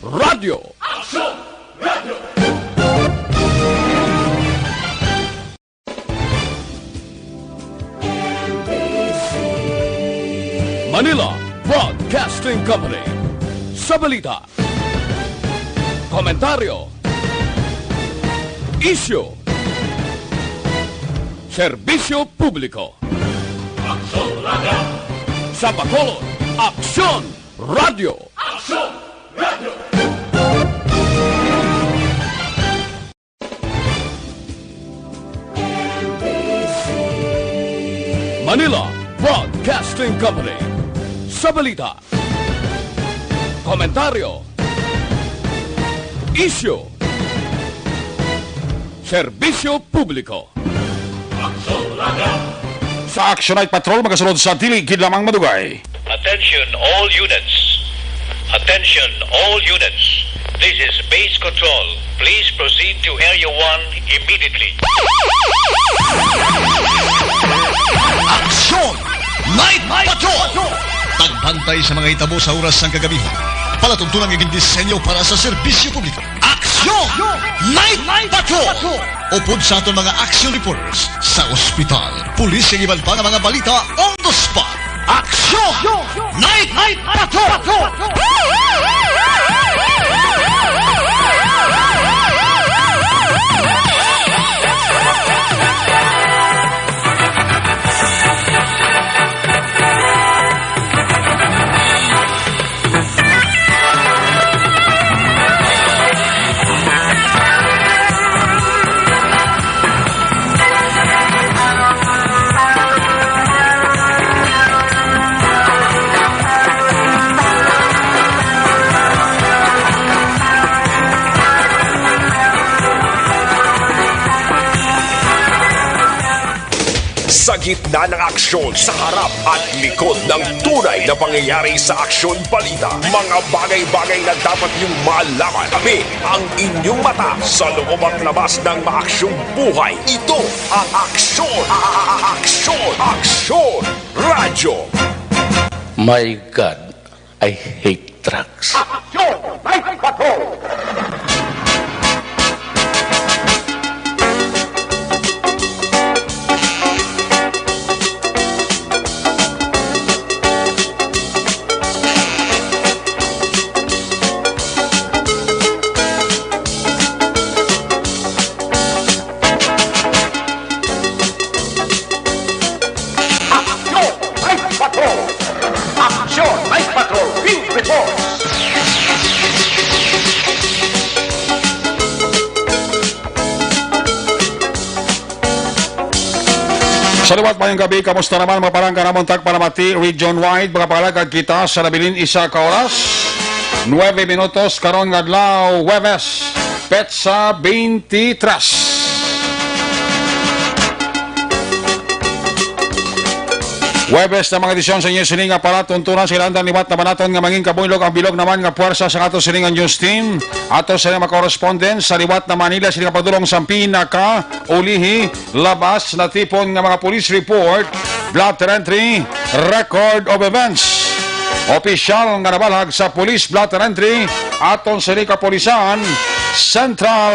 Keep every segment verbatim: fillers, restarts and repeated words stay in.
Radyo. Aksyon! Radyo! Manila Broadcasting Company. Sa balita, komentaryo, isyu, serbisyo publiko. Aksyon Radyo! Sa Bacolod, Aksyon Radyo! Aksyon Radyo! Manila Broadcasting Company. Sa balita, komentaryo, isyu, serbisyo publiko. Sa Action Night Patrol, magasunod sa dili gid lamang madugay. Attention all units. Attention all units. This is Base Control. Please proceed to Area one immediately. Action Night Patrol! Pagbantay sa mga hitabo sa oras sang kagabihan. Palatuntunan nga gindisenyo para sa serbisyo publiko. Action Night Patrol! Upod sa aton mga action reporters sa ospital, pulis, kag iban pa nga mga balita on the spot. Action Night Patrol! Sa gitna ng aksyon, sa harap at likod ng tunay na pangyayari sa Aksyon Balita, mga bagay-bagay na dapat niyong malaman, kami ang inyong mata sa loob at labas ng maaksyong buhay. Ito ang Aksyon, a-, a-, a-, Aksyon, Aksyon Radyo. My God, I hate trucks. Aksyon Night Patrol! Aksyon Night Patrol! Aksyon Night Patrol Field Reports! Sa liwat, mayong gabi. Kamusta naman, mga palangga namon tagpalamati region-wide? Makapalagad kita sa nabilin isa ka oras, nuebe minutos, karon nga adlaw, Huwebes, petsa twenty-tres. Huwebes na mga edisyon sa inyo sini nga palatuntunan. Sa ilang liwat naman naton nga mangin kabuylog ang bilog naman nga puwersa sa ato sini nga news team. Ato sa mga correspondent sa liwat na Manila, sini nga padulong sa pinakaulihi, labas natipon nga mga police report, blotter entry, record of events. Opisyal nga nabalhag sa police blotter entry aton sa kapulisan, Central,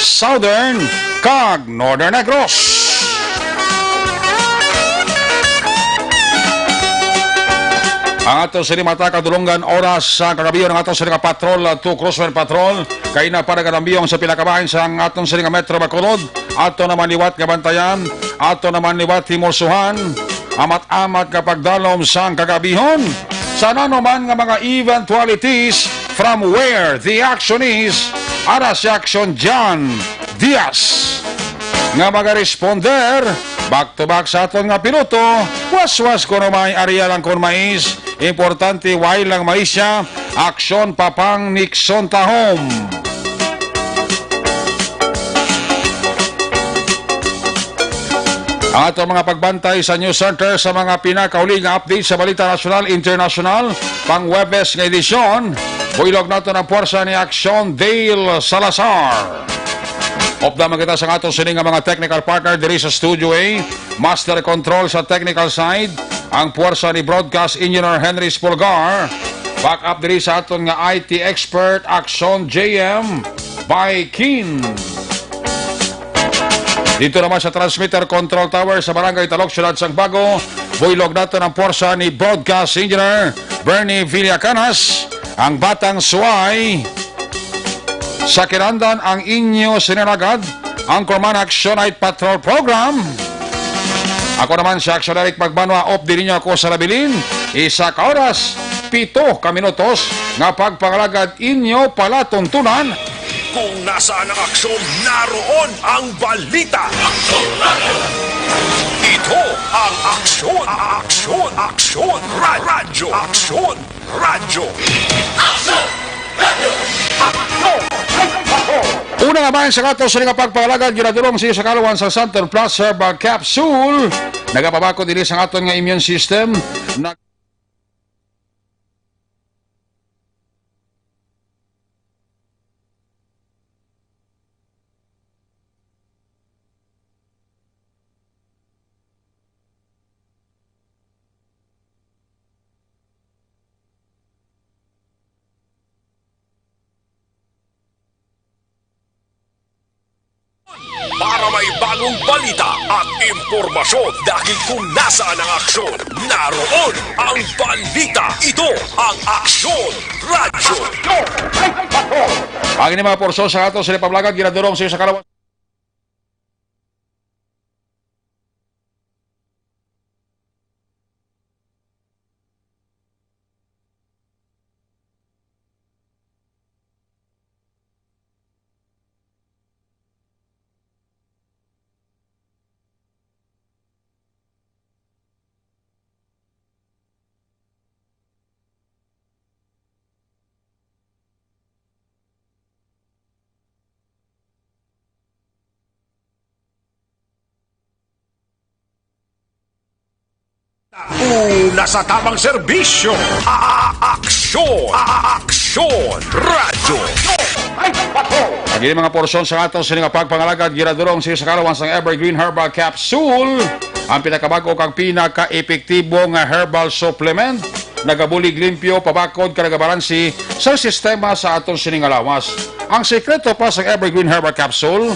Southern, kag Northern Negros. Ang ato sini mata kadulungan oras sa kagabi, ang ato sini ka patrol, uh, two Crossfire Patrol, kay na para kadambiyong sa pila ka bahin sa aton sini ka Metro Bacolod. Ato naman liwat nga bantayan, ato naman liwat himulsuhan, amat-amat nga pagdalom sang kagabihon. Sa nanuman nga mga eventualities, from where the action is, ara si Action John Diaz nga magaresponder back to back sa aton nga piloto, waswas kuno may, area lang kon mais, importante while lang mais siya, aksyon papang Nixon tahom. Ang ato mga pagbantay sa News Center sa mga pinakauli nga update sa balita nasyonal, internasyonal, pang Huwebes nga edisyon. Buylog nato ang puwersa ni Aksyon Dale Salazar. Upda man kita sa ato sini nga mga technical partner diri sa Studio A. Master Control sa technical side, ang puwersa ni Broadcast Engineer Henry Spolgar. Back up diri sa aton nga I T expert, Action J M by Kin. Dito naman sa transmitter control tower sa Barangay Talok, Siyudad sang Bago, buylog naton ang puwersa ni Broadcast Engineer Bernie Villacanas, ang Batang Suway. Sa kinahanglan ang inyo sinalagad, ang Anchorman Action Night Patrol Program. Ako naman si Action Eric Magbanwa, off din ninyo ako sa Labilin. Isa ka oras, pito ka minutos nga pagpangalagad inyo palatuntunan. Kung nasaan ang aksyon, naroon ang balita. Ito ang Aksyon, Aksyon, Aksyon, Ra-, Radyo, Aksyon, Radyo. Una nga bahin sa aton sini nga pagpangalagad, ginadulong sa iyo sa kaluhan sa Santon Plus Herbal Capsule. Nagapabakod ini sa aton nga immune system. Nag- Para may bagong balita at impormasyon, dahil kung nasaan ang aksyon, naroon ang balita. Ito ang Aksyon Radyo. Ang ini mga porsyon sa aton sa pamlagan, ginadulong sa iyo sa kalawan. Una sa tamang serbisyo, a-, a-, aksyon, a-, a-, aksyon, radyo. Ang ini mga porsyon sa aton sini nga pagpangalagad, ginadulong sa iyo sa kalawan sang Evergreen Herbal Capsule, ang pinakabag-o kag pinaka-epektibo nga herbal supplement. Nagabulig limpyo, pabakod, kag nagabalansi sa sistema sa aton sini nga lawas. Ang sekreto pa sa Evergreen Herbal Capsule,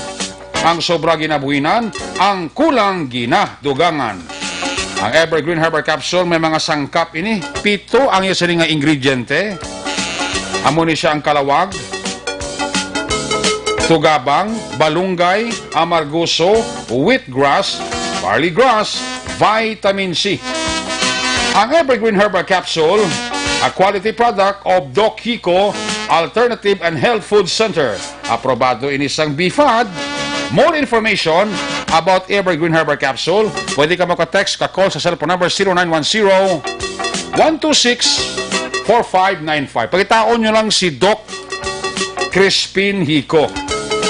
ang sobra ginabuhinan, ang kulang ginadugangan. Ang Evergreen Herbal Capsule may mga sangkap ini. Pito ang iya sini nga ingrediente. Amo ni siya ang kalawag, tugabang, balunggay, amargoso, wheatgrass, barley grass, vitamin C. Ang Evergreen Herbal Capsule, a quality product of Doc Hico Alternative and Health Food Center. Aprobado ini sang BFAD. More information about Evergreen Herbal Capsule, pwede ka maka-text, ka-call sa cellphone number zero nine one zero, one two six, four five nine five. Pangitaon nyo lang si Doc Crispin Hico.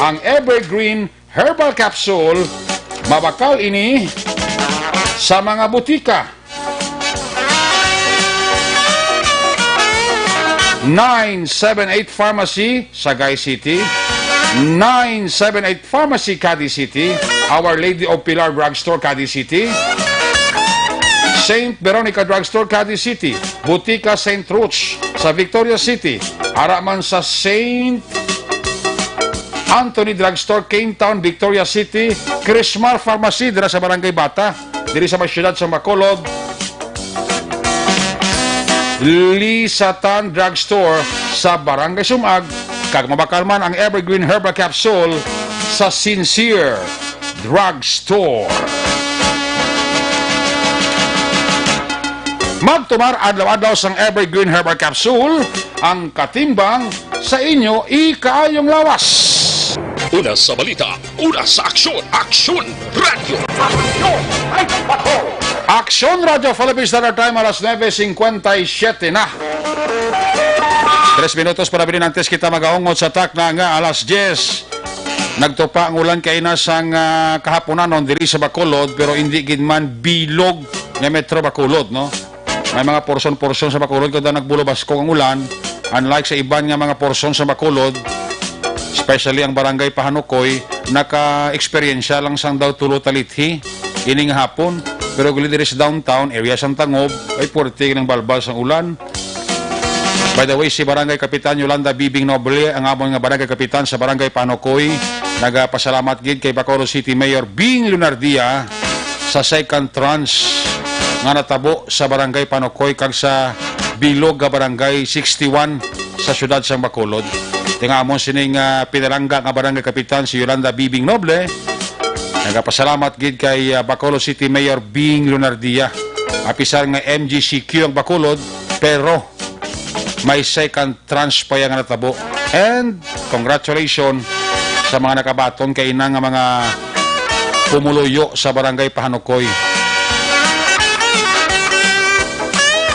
Ang Evergreen Herbal Capsule, mabakal ini sa mga butika. Nine seven eight Pharmacy, Sagay City. Nine seven eight Pharmacy, Cadiz City. Our Lady of Pilar Drugstore, Cadiz City. Saint Veronica Drugstore, Cadiz City. Butika Saint Roch sa Victoria City. Ara man sa Saint Anthony Drugstore, Cane Town, Victoria City. Crismar Pharmacy dira sa Barangay Bata, diri sa may siyudad sa Bacolod. Lisatan Drugstore sa Barangay Sumag, kag mabakal man ang Evergreen Herbal Capsule sa Sincere Drugstore. Magtumar adlaw-adlaw sang Evergreen Herbal Capsule, ang katimbang sa inyo ikaayong lawas. Una sa balita, una sa aksyon, Aksyon Radyo. Aksyon Radyo Philippines Standard Time, alas nuebe cincuenta y siete na. Tres minutos para bilin antes kita magaungot sa takna nga alas diyes. Nagtupa ang ulan kaina sang, ah, kahaponanon diri sa Bacolod, pero indi gid man bilog nga Metro Bacolod, no? May mga porsyon-porsyon sa Bacolod kada nagbulobaskog ang ulan, unlike sa iban nga mga porsyon sa Bacolod, especially ang Barangay Pahanukoy, naka-eksperyensya lang sang daw tulo talithi ining hapon. Pero guli diri sa downtown area sang Tangub, ay puwerte ng balbal sang ulan. By the way, si Barangay Kapitan Yolanda Bibing Noble, ang amon nga Barangay Kapitan sa Barangay Panukoy, nagapasalamat gid kay Bacolod City Mayor Bing Leonardia sa second tranche nga natabo sa Barangay Panukoy kag sa bilog nga Barangay sixty-one sa siyudad sang Bacolod. Tingamon sining, ah, pinalangga nga Barangay Kapitan si Yolanda Bibing Noble. Nagapasalamat gid kay, ah, Bacolod City Mayor Bing Leonardia. Apisar nga M G C Q ang Bacolod, pero may second tranche pa iya nga natabo. And congratulations sa mga nakabaton kay ina nga mga pumuluyo sa Barangay Pahanukoy.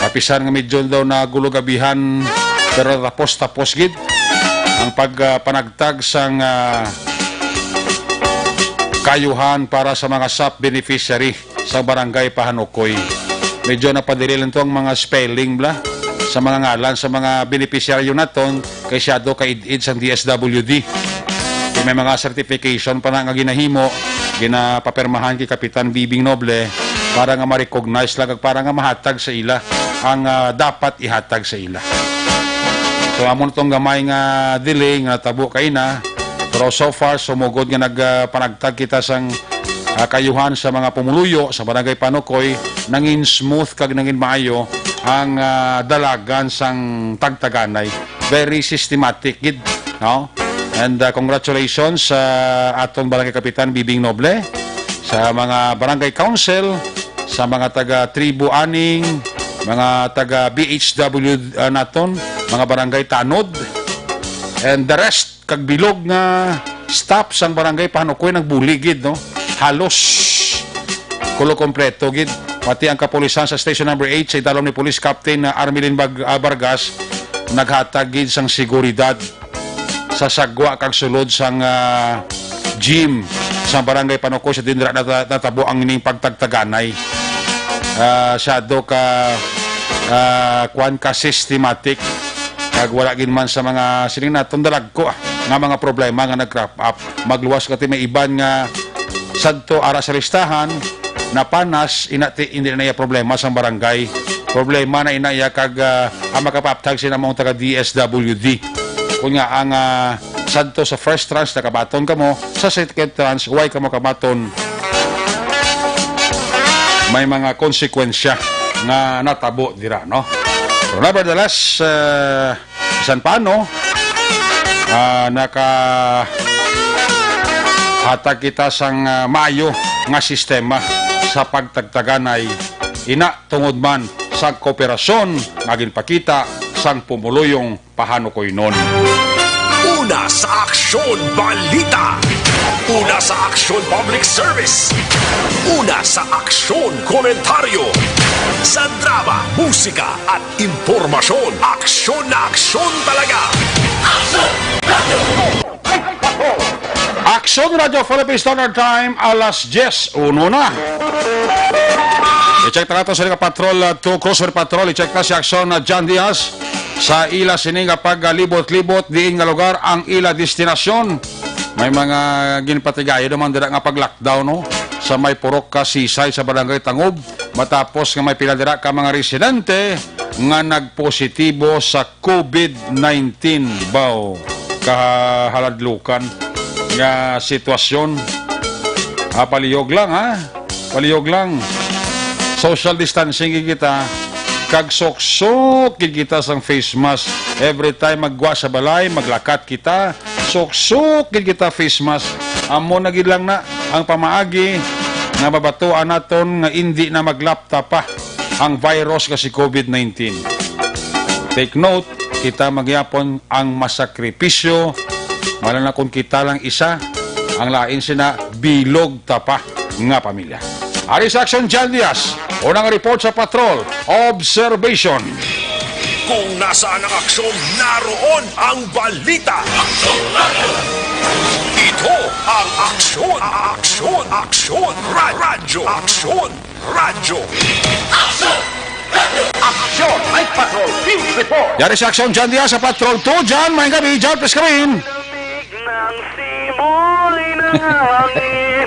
Apisar nga medyo daw nagulo gabihan, pero tapos-tapos gid ang pagpanagtag sang, ah, kayuhan para sa mga sap beneficiary sa Barangay Pahanukoy. Medyo napadili lang to ang mga spelling bla sa mga ngalan sa mga benepisyaryo naton kay siyado ka id-id sang D S W D. Kay may mga certification pa na nga ginahimo, ginapapirmahan kay Kapitan Bibing Noble para nga ma-recognize lang kag para nga mahatag sa ila ang, ah, dapat ihatag sa ila. So, amo na tong gamay nga delay nga natabo kaina. Pero so far, sumugod nga nag, ah, panagtag kita sang, ah, kayuhan sa mga pumuluyo sa Barangay Panukoy, nangin smooth kag nangin maayo ang, ah, dalagan sang tagtaganay. Very systematic gid, no? And, ah, congratulations sa aton Barangay Kapitan Bibing Noble, sa mga Barangay Council, sa mga taga Tribu Aning, mga taga B H W, ah, naton, mga Barangay Tanod, and the rest, kag bilog nga staff sang Barangay Pahanukoy nagbulig gid, no? Halos kulo kompleto gid. Pati ang kapulisan sa Station Number Eight sa idalom ni Police Captain na Armelin Bag-, ah, Vargas naghatag gid sang seguridad sa sagwa kag sulod sang, ah, gym sa Barangay Panukoy sa dinra nata-, natabo ang ining pagtagtaganay. Ah, siyado ka, ah, kwan ka systematic. Kag wala gid man sa mga sining naton dalagko, ah, nga mga problema nga nag-crop up. Magluwas ka ti may iban nga sadto ara sa listahan, napanas, ina ti, hindi na iya problema sang barangay. Problema na ina iya kag, ah, ang makapaptag sina mong taga D S W D. Kung nga ang, ah, sadto sa first tranche nakabaton kamo, sa second tranche, way kamo kabaton. May mga konsekwensya nga natabo dira, no? Pero nevertheless, ah, bisan paano, ah, naka hatag kita sang, ah, maayo nga sistema sa pagtagtaganay, ina tungod man sa kooperasyon nga ginpakita sang pumuluyong pahanukoynon. Una sa Aksyon Balita. Una sa Aksyon Public Service. Una sa Aksyon Komentaryo. Sa drama, musika, at impormasyon, aksyon na aksyon talaga. Aksyon Radyo Philippine Standard Time, alas diyes uno na. I-check na nato sa Liga Patrol, uh, two Crossover Patrol. I-check na si Aksyon na John Diaz sa ila sini nga paglibot-libot diin nga lugar ang ila destinasyon. May mga ginpatigayon naman dira nga pag-lockdown, no? Sa may Purok Kasisay sa Barangay Tangob, matapos nga may pila dira ka mga residente nga nagpositibo sa COVID nineteen. Baw, kahaladlukan nga sitwasyon. Ah, palihog lang, ha? Palihog lang. Social distancing gid kita. Kag suksok gid kita sang face mask. Every time maggwa sa balay, maglakat kita, suksok gid kita face mask. Amo na gid lang na ang pamaagi nga mabatuan naton nga indi na maglapta pa ang virus nga si COVID nineteen. Take note, kita magyapon ang masakripisyo, wala na kung kita lang isa, ang lain sina bilog ta pa nga pamilya. Ari sa Aksyon, John Diaz, unang report sa patrol, observation. Kung nasaan ang aksyon, naroon ang balita. Ito ang Aksyon, Aksyon, Aksyon, Ra-, Radyo, Aksyon, Radyo. Aksyon! Aksyon! May Patrol Field Report! Yari sa Aksyon, John Diaz sa Patrol two. John, maayong gabi. John, please come in. Ng simoy ng hangin.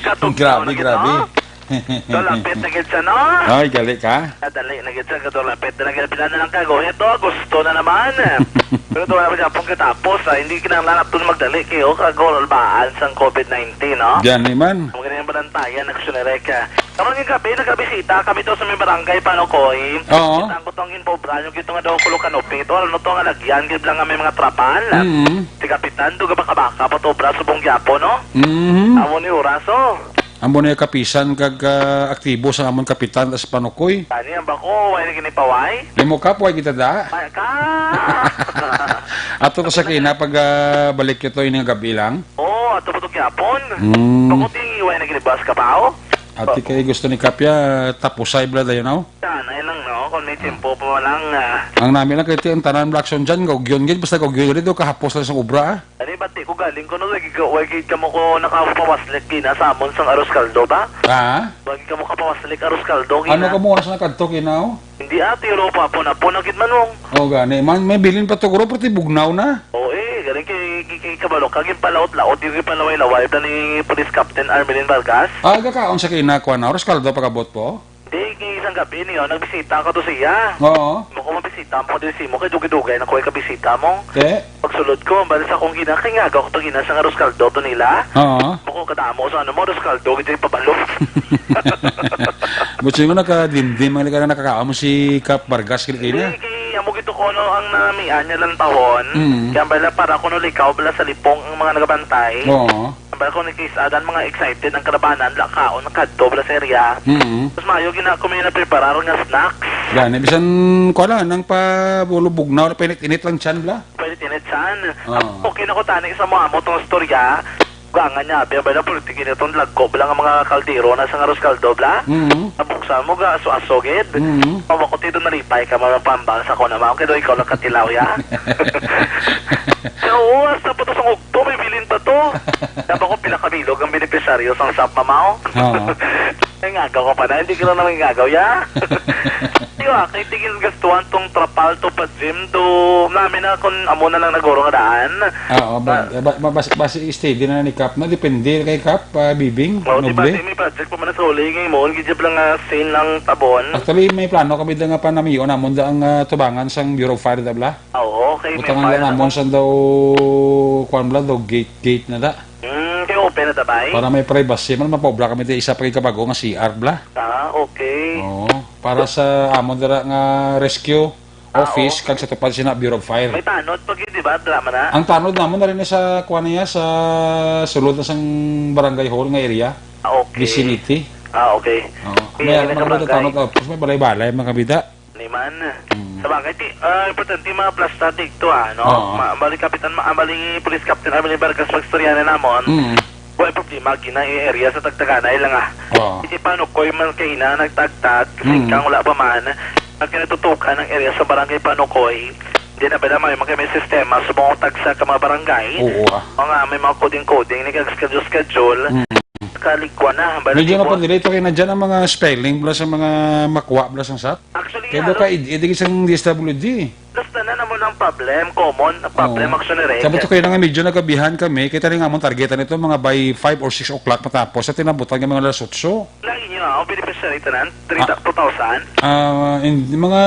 Katog Grabe, na grabe. kita. Ito, lapit na gid siya, no? Ay, gali ka? Kadali na gid siya, kadto lapit na gid. Pila na lang ka, go. Ito, Agosto na naman. Pero ito, wala pa siya pong katapos, ah. Hindi kinahanglan natin magdali kayo, kago, albaan sang covid nineteen, no? Gani man. Ang ganyan balantayan, nagsunirek ka. Karon nga gabi, nagabisita kami to sa may barangay Panokoy. Oo. Kita ko tong inpaubra nyo, gito nga daw kulo kanopi. Ito, ano to nga lagyan, gid lang nga may mga trapal. Mm. Si Kapitan, duga baka-baka pa to, braso pong gyapo, no? Mm. Amo ni oras, oh. Amo na yung kapisan kag, ah, aktibo sa amon kapitan sa Panokoy. Tani, ang bako, way na ginipaway? Limo ka, puway kita da. Ay, ka! Ato ko sa kina pag, ah, balik ito ining gabi lang. Oo, ato po ito gyapon. Hmm. Bako, di, way na ginibas ka pa, oh? Ati kay gusto ni Kapya, tapusay bala dayon, aw? Sanay lang, no? Kung may tempo pa lang, ah. Ang nami lang kay ti, ang tanan Blackson dyan, gaugyon gid, basta gaugyon gid, do kahapos lang sa obra, ah. Ani, bati ko galing ko, no? Wagi ka, wagi ka mo ko nakapawaslik gina sa amon sang arroz caldo ba? Ah? Wagi ka mo kapawaslik arroz caldo gina. Ano ka mo oras na kadto, kinaw? Hindi, ate, Europa po na po, nagid manong. Oh, gani. Man, may bilin pa to, guro, pati bugnaw na. Oo, eh, galing kay, kay, kay Kabalo, kag yung palaot-laot, yung palaway-laway, ta ni Police Captain Armelin Vargas. Ah, gakaon sa kinakuha na. Oras kaldo pagabot po? Di, kay isang gabi niyo, nagbisita ko to siya. Oo. Bako mabisita mo, di si mo, kay dugay-dugay na ko ay kabisita mo. Te? Pagsulod ko, bali sa akong gina, kay nga ako to gina sa nga arroz caldo to nila. Oo. Bako kadamo sa ano mo, arroz caldo, gito yung pabalo. Buti mo nakadimdim, ang ka na nakakaon mo si Kap Vargas, kili Di, kina? Kay amo gito ko, no, ang namian niya lang tahon. Mm. Kaya bala para ko, no, likaw, bala sa lipong ang mga nagabantay. Oo. Bala ko ni Chris Adan, mga excited ang kalabanan, lakaon, nakadto, bala sa area. Mm. Tapos mayo, gina ko may napreparar nga snacks. Gani, bisan, kuha lang, nang pa, bulo bugnaw, na painit-init lang tiyan, bla? Pwede tinit, san? Oo. Ap-, okay na ko tani sa mo amo tong storya. Gangan niya, abi, abay na, politikin itong lagko, bala nga mga kaldero na sa nga arroz caldo, bla? Mm. Nabuksan mo, ga, aso-aso, gid. Mm. Pawakot ito, nalipay ka, mga pambang sa ko naman, kaya daw ikaw lang katilaw, ya? Sa uwas, tapos sa ngugto, may bilin pa to. Dapat ko pinakabilog ang benepisyaryo sa sap, mamaw. Oo. Ay, ngagaw ka pa na. Hindi ka lang naman ngagaw, ya? Di ba? Kay tigil gastuhan tong trapal to pa gym to. Namin na kung amo na lang naguro nga daan. Ah, oo, ba, Ah. ba, ba, bas-, basi steady na ni Kap na. Depende kay Kap, ah, Bibing, Oh, di ba, Noble. Di may project pa man sa uli, ngayon mo, gidjab lang nga sin ang tabon. Actually, may plano kami da nga panamion namon da ang, ah, tubangan sang Bureau of Fire da bla. Ah, oo, kay may Butangan fire lang namon naman. Sang daw, kuwan bla, daw gate, gate na da. Mm, kay open na tabay? Para may privacy man, mapaubra kami ti isa pa gid kabago nga C R bla. Ah, okay. Oo, para sa amon dira nga rescue Ah, office, oo. Kag sa tupad sina Bureau of Fire. May tanod pag yun, di ba? Drama na. Ang tanod namon na rin sa, kuwan niya, sa sulod na sang barangay hall nga area. Ah, okay. Vicinity. Ah, okay. Oo. Kaya May, yun ang mga kabida barangay. Tanod, oh, tapos may balay-balay, mga kabida. Ni man. Mm. Sa bagay, ti, ah, importante mga plasta dito, ah, no? Oo. Ma-, bali Kapitan, ma-, bali Police Captain Armelin Vargas, magstorya na namon. Mm. Wala problema, gina area sa tagtaganay lang, ah. Oo. Hindi pa, no, koy man kay na nagtagtag, Mm. singkang wala pa man. Ang kinatutukan ang area sa barangay Panukoy. Hindi na ba naman yung mga may sistema sa mga tagsa ka mga barangay? Oo, ah. Mga may mga coding-coding, ni kag schedule-schedule. Mm. Kaligwa na, bala Medyo tipo na pa-delay to kay na dyan ang mga spelling bla sa mga makuha bla sa sat. Actually, Kaya doon halos ka, id-, idigit sa D S W D. Basta na naman ang problem, common na problem, Oo. Actually, Rick. Sabi to kayo na nga, medyo nagabihan kami, kaya tayo nga mong targetan ito, mga by five or six o'clock matapos, sa tinabutan nga mga alas otso. Na inyo, ah, ang beneficiary tanan, three Ah. two thousand? Ah, in, mga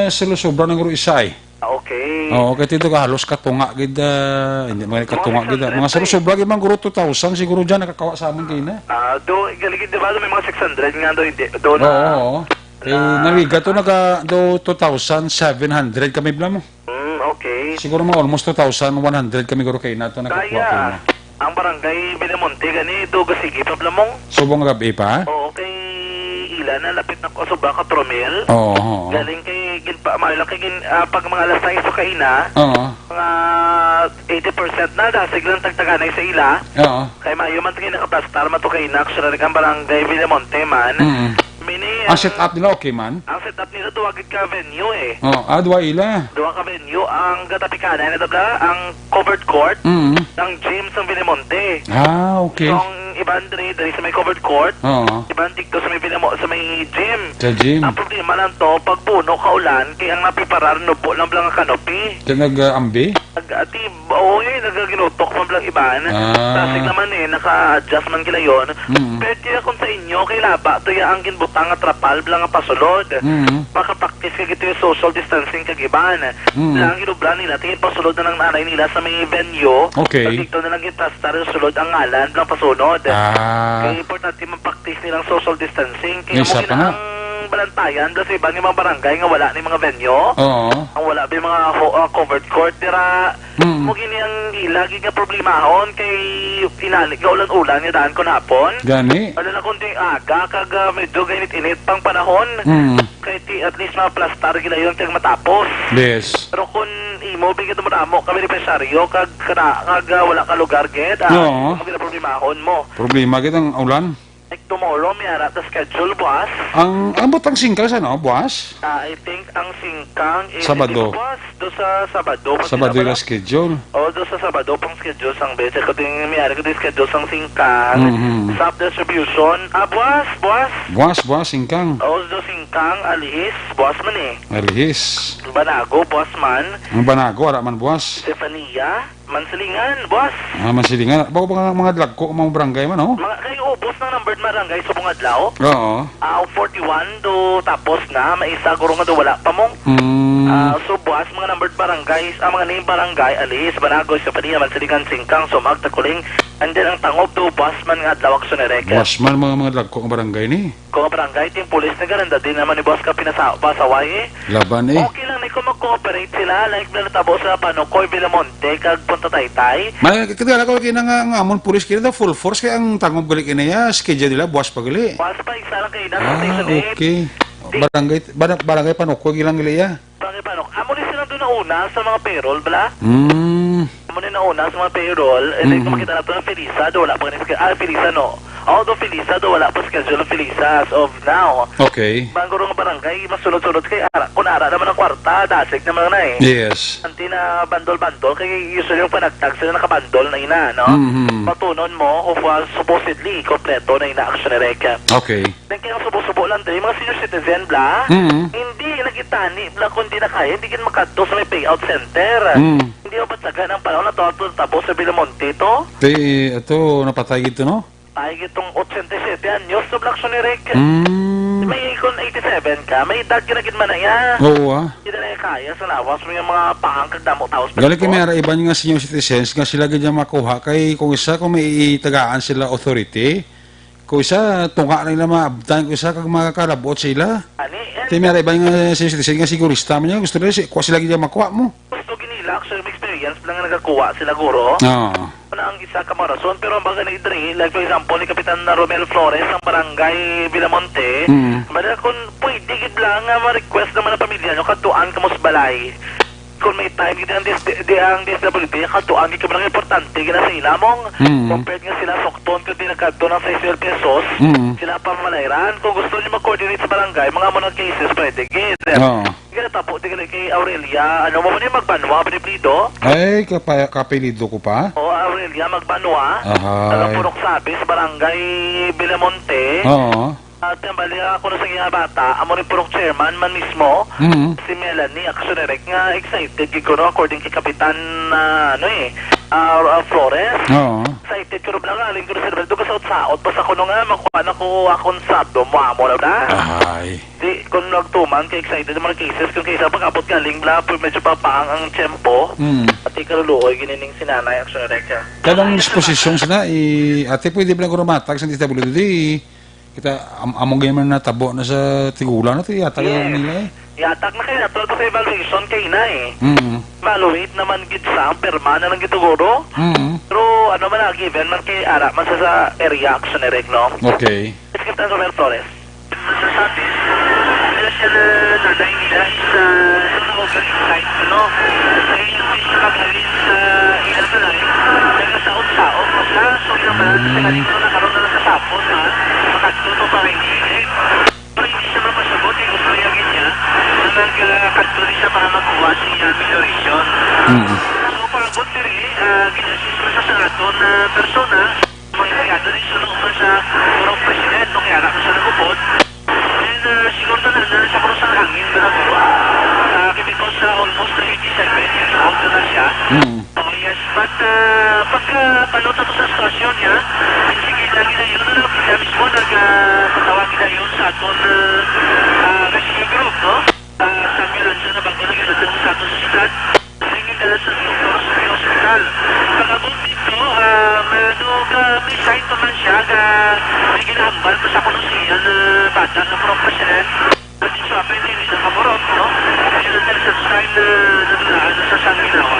sulusobra ng guro isa eh. Ah, okay. Oo, kaya dito ka halos katunga gid, ah, hindi, mga Mga katunga gid, ah. Mga six hundred, sulusobra gid, mga guro two thousand, siguro dyan, nakakawa sa amin kayo na. Ah, do, galigid, di ba, may mga six hundred nga do, hindi, do na. Oo, oo. Eh, Na naliga to, naka, do two thousand seven hundred kami bla mo. Mm, okay. Siguro mga almost two thousand one hundred kami guro kayo na to, nakakuha Kaya, kayo na. Ang barangay Villamonte, gani, do gasigi pa bla mong? Subong gabi pa? Oo, kay ila na, lapit na ko, subra ka Tromel. Oo, oo. Galing kay, gin, pa, maayo lang kay, gin, ah, pag mga alas sais sa kaina, Oo. mga eighty percent na, dasig lang tagtaganay sa ila. Oo. Kay maayo man, kay nakaplastar man to kay Inax, sa ang barangay Villamonte man. Mm. Mini, Ang ah, setup nila okay man? Ang setup nila, duwa gid ka venue eh. Oh, ah, duwa ila. Duwa ka venue. Ang gatapikanay na tabla, ang covered court, Mm. ang gym sa Villamonte. Ah, okay. So, ang Iban diri, diri sa may covered court. Oo. Iban dito sa may pinamo, sa may gym. Sa gym. Ang problema lang to, pag puno ka ulan, kay ang napiparar, nubo lang bala nga canopy. Kaya nag-aambi? Nag-, ati, oo, eh, nagaginutok man bala iban. Ah. Traffic naman eh, naka-adjust man kila yon. Mm. Pero kaya kung sa inyo, kay laba, to ya ang ginbutang nga trapal bala nga pasulod. Mm. Makapraktis ka gito yung social distancing kag iban. Mm. Lang ginubra nila, tingin pasulod na lang nanay nila sa may venue. Okay. Pag dito na lang gitas Tara, sulod ang ngalan, lang pasunod. Ah. Kay importante man-practice nilang social distancing. Kay Isa amo pa gid nga. Ang balantayan, plus iban nga mga barangay nga wala ni mga venue. Oo. Ang wala ba yung mga ho-, ah, covered court, dira, Mm. mo gini ang ila gid nga problemahon kay inali nga ulan-ulan nga daan kon hapon. Gani. Wala na kundi aga, kag, ah, medyo gainit-init pang panahon. Mm. Kay ti, at least maplastar gila yun kag matapos. Yes. Pero kung imo, bigyan mo namo kami ni Pesaryo, kag kana, kag, ah, wala ka lugar, gid, ah, Oo. Imo ginaproblemahon mo. Problema gid ang ulan. Like tomorrow, may ara ta schedule, buwas. Ang, ang butang singkang sa, no, buwas? Ah, I think ang singkang is Sabado. Buwas, do sa Sabado, pa Sabado sila yung ba? Schedule. O, do sa Sabado pang schedule sang beche. Kundi may ari ko di schedule sang singkang. Mhm. Sap distribution. Ah, buwas, buwas. Buwas, buwas, singkang. O, do singkang, alihis, buwas man eh. Alihis. Banago, buwas man. Ang Banago, ara man buwas. Stefania, Mansilingan, buwas. Ah, Mansilingan. Bako ba nga mga dagko, mga barangay man, oh? Mga, kay ubos ng numbered barangay subong adlaw. Oo. Ah, forty-one do tapos na, may isa guro nga do wala pa mo. Hmm. Ah, so buwas mga numbered barangays, ah, mga name barangay, Alis, Banagoy, Sapania, Mansiligan, Singkang, Sumag, Takuling, and then ang Tangob do buwas man nga adlaw, Aksyon Erek. Buwas man mga, mga dagko nga barangay ni. Kung ang barangay, ting pulis na ganun, dati naman ni boss ka pinasa-, pasaway eh. Laban eh. Okay lang ni kung mag-cooperate sila, like na natabo sa Panukoy, Villamonte, kag Punta Taytay. May, kita ko, kina nga, nga amon pulis, kina daw full force, kaya ang Tangob gali kina ya, schedule nila, buwas pa gali. Buwas pa, isa lang kayo na sa Ah, station eight. Okay. Di- Barangay, barang-, barangay Panukoy, ilang gali ya. Bakit, paano? Amo ni sila doon nauna sa mga payroll, bala? Mm. Amo ni nauna sa mga payroll, and then Mhm. Kung makita nato ang Felisa, do wala pa ni, ah, Felisa, no? Although Felisa, do wala pa schedule ang Felisa as of now. Okay. Bang guro nga barangay, masunod-sunod kay ara. Kung ara naman ang kwarta, dasig naman na eh. Yes. Anti na bandol-bandol, kay usually yung panagtag sila nakabandol na ina, no? Mhm. Matunon mo, of, uh, supposedly, kompleto na ina, Aksyon Erek. Okay. Nagkaya ang subo-subo lang diri, mga senior citizen, bla? Mm. Hindi nagitani, bla, kundi na kaya, hindi gid makadto sa may payout center. Mm. Hindi mo patsagan ang panahon na to, ato tabo sa Villamonte to? Ti, ato, napatay gid to, no? Patay gid tong ochenta y siete anyos, to, bla, Aksyon Erek. Mm. May, kung eighty-seven ka, may edad ka na gid man na iya. Oo, ah. Hindi na kaya sa lawas mo yung mga pahang kag damo taos. Gali kay may ara iban nga senior citizens nga sila gid yung makuha kay kung isa kung may itagaan sila authority, Kung isa, tunga na nila maabtan, kung isa, kag makakalabot sa ila. Ani, eh, Ti may ara iba nga senior citizen nga sigurista man niya, gusto nila si, kuha sila gid ang makuha mo. Gusto gid nila, actually, may experience lang nga nagakuha sila, guro. Oo. Ano ang isa ka mga rason, pero ang baga na idri, like, for example, ni Kapitan na Romel Flores, ang barangay Villamonte, Mm. Bala kung pwede gid lang nga ma-request naman ang pamilya nyo, kadtuan kamo sa balay. Kung may time gid ang dis-, di, ang D S W D, katuan gid kamo lang importante gid na sa ila mong Mm. compared nga sila sukton kung di nagkadto ng sais mil pesos, Mm. sila pa malayran. Kung gusto niyo mag-coordinate sa barangay, mga mo nag cases, pwede gid. Oo. Gina tapo, di gani kay Aurelia, ano mo man yung magbanwa, Beniplido? Ay, kapa-, kapilido ko pa? O, Aurelia Magbanwa. Ahay. Taga Purok Sabi sa barangay Villamonte. Oo. At ang bali, ako na sa iya bata, amo ni purok chairman man mismo, Mm. si Melanie Action Direct, nga excited gid kuno, according kay Kapitan, ah, ano eh, ah, ah, Flores. Oo. Excited kuno bala nga, aling kuno sa Rebelde, kasaot-saot pa sa kuno nga, makuha na ko akong sado, mo amo na na. Ahay. Di, kung nagtuman, kay excited ang mga cases, kung kaysa pag-abot nga, aling bala, pu-, medyo papaang ang tiyempo, Mm. At ikaluluoy, ginining si Nanay Action Direct, ah. Kanang disposisyon sila, eh, ate, pwede ba lang ko matag sa D S W D? Kita, am-, among ganyan man natabo na sa tigulang na to, yata Yes. Nila eh. Yata na kayo, natural pa sa evaluation kay na eh. Mm. Evaluate naman gid sa, ang pirma na lang gid siguro. Mm. Pero ano man na, given man kay ara man sa, sa area action direct, no? Okay. Let's give that to Mel Flores. Masasabi, sila siya na nanay nila is, ah, sa mga overnight, ano? Kaya yung fish na kagaling sa ilang balay, nagasaot-saot, mas na, so ilang balay, sa galing ko na karoon na lang sa tapos, ha? Makagtuto pa rin, eh. Pero hindi siya mapasabot, eh, gusto niya, ganyan, na nag, ah, kadto rin siya para makuha siya, ah, amelioration. Mm. So, pag-abot diri, ah, ginasis ko sa, sa aton, ah, persona, Kaya doon yung sunod pa sa Purok President, no? Kaya ako siya nagupod. And, uh, siguro na, na sa Purok sa Hangin, pero guro. Uh, kami ko sa almost eighty-seven years old na siya. Mm. Oh, yes. But, uh, pagka balot ako sa sitwasyon niya, sige, lagi na yun, ano, kaya mismo nag, uh, patawag na yun sa aton, uh, uh, rescue group, no? Ah, sa ambulansya na bago na ginadala sa ato sa syudad. Sige, dala sa doktor sa may hospital. Pag-abot dito, ah, may ano ka, may sign pa man siya nga may ginahambal pa sa kuno siya na bata nga professional. At yung swapin, hindi na kamurot, no? Yun ang text time na nadulaan sa San Ginawa.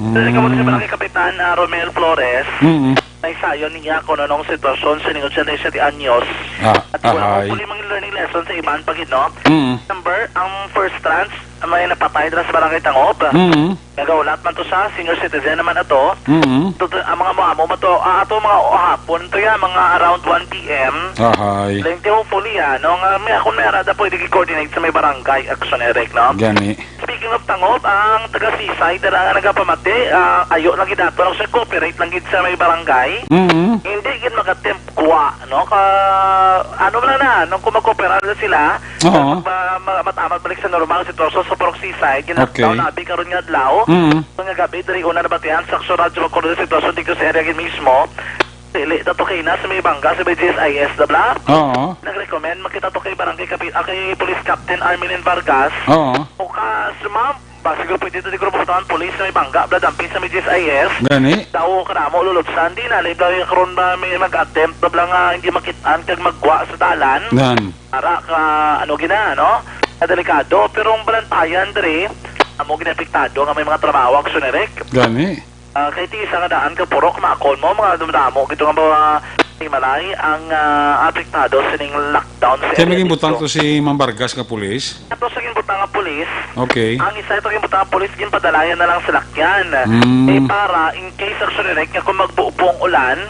Dali ka muna sa Mm. Barangay Kapitan, ah, Romel Flores. Mm. May sayon niya kung anong sitwasyon sa ning ochenta y siete anyos. Ah, At wala ahay. Akong puli mga learning lesson sa iban pa gid, no? Mm. Remember, ang first trans, may napatay dira sa Barangay Tangob. Mm. Nagahulat man to sa senior citizen naman ato. Mm. Tut-, ang mga mo-, amo man to, ah, ato mga hapon to ya, mga around one P M. Ahay. Lengte, hopefully, ah, no, nga may, kung may arada, pwede i-coordinate sa may barangay action, Eric, no? Gani. Speaking of Tangob, ang taga Seaside dira nga nagapamati, ah, ayo lang gid ato, no, sa cooperate lang gid sa may barangay. Mm. Hindi gid mag-attempt kuha, no? Ka, ano lang na, nung kung mag-cooperate na sila, Oo. Mag-, ma-, ma-, matamat balik sa normal sitwasyon sa Purok Seaside, gina-, Okay. Daw nabi karon nga adlaw. Mm. Nga gabi, diri una nabatian sa Aksyon Radyo, magkuno sa sitwasyon dito sa area gid mismo. Dili na to kay na sa may bangga, sa may G S I S na bla. Oo. Nag-recommend, makita to kay Barangay Kapi-, ah, kay Police Captain Armelin Vargas. Oo. O ka, sumam-, ba, siguro pwede to, siguro bubutangan police sa may bangga, bla, dampin sa may G S I S. Gani? Daw ka na mo, lulubsan, di na, libla yung karon ba may mag-attempt, na bla nga hindi makitaan, kag magwa sa dalan. Nan. Para ka, ano, gina, no? Ka delikado, pero ang balantayan, diri, amo ginapektado nga may mga trabaho, aksyon, Eric. Gani? Ah, kay ti isa nga daan ka purok, makon mo, mga dumdamo, gito nga mga himalay ang, ah, apektado sining lockdown sa Kaya area maging dito. Butang to si Ma'am Vargas nga pulis? Ato sa ginbutang nga pulis. Okay. Ang isa ito ginbutang nga pulis, ginpadalayan na lang sa lakyan. Mm. Eh, para in case, aksyon, Eric, nga kung magbubo ang ulan,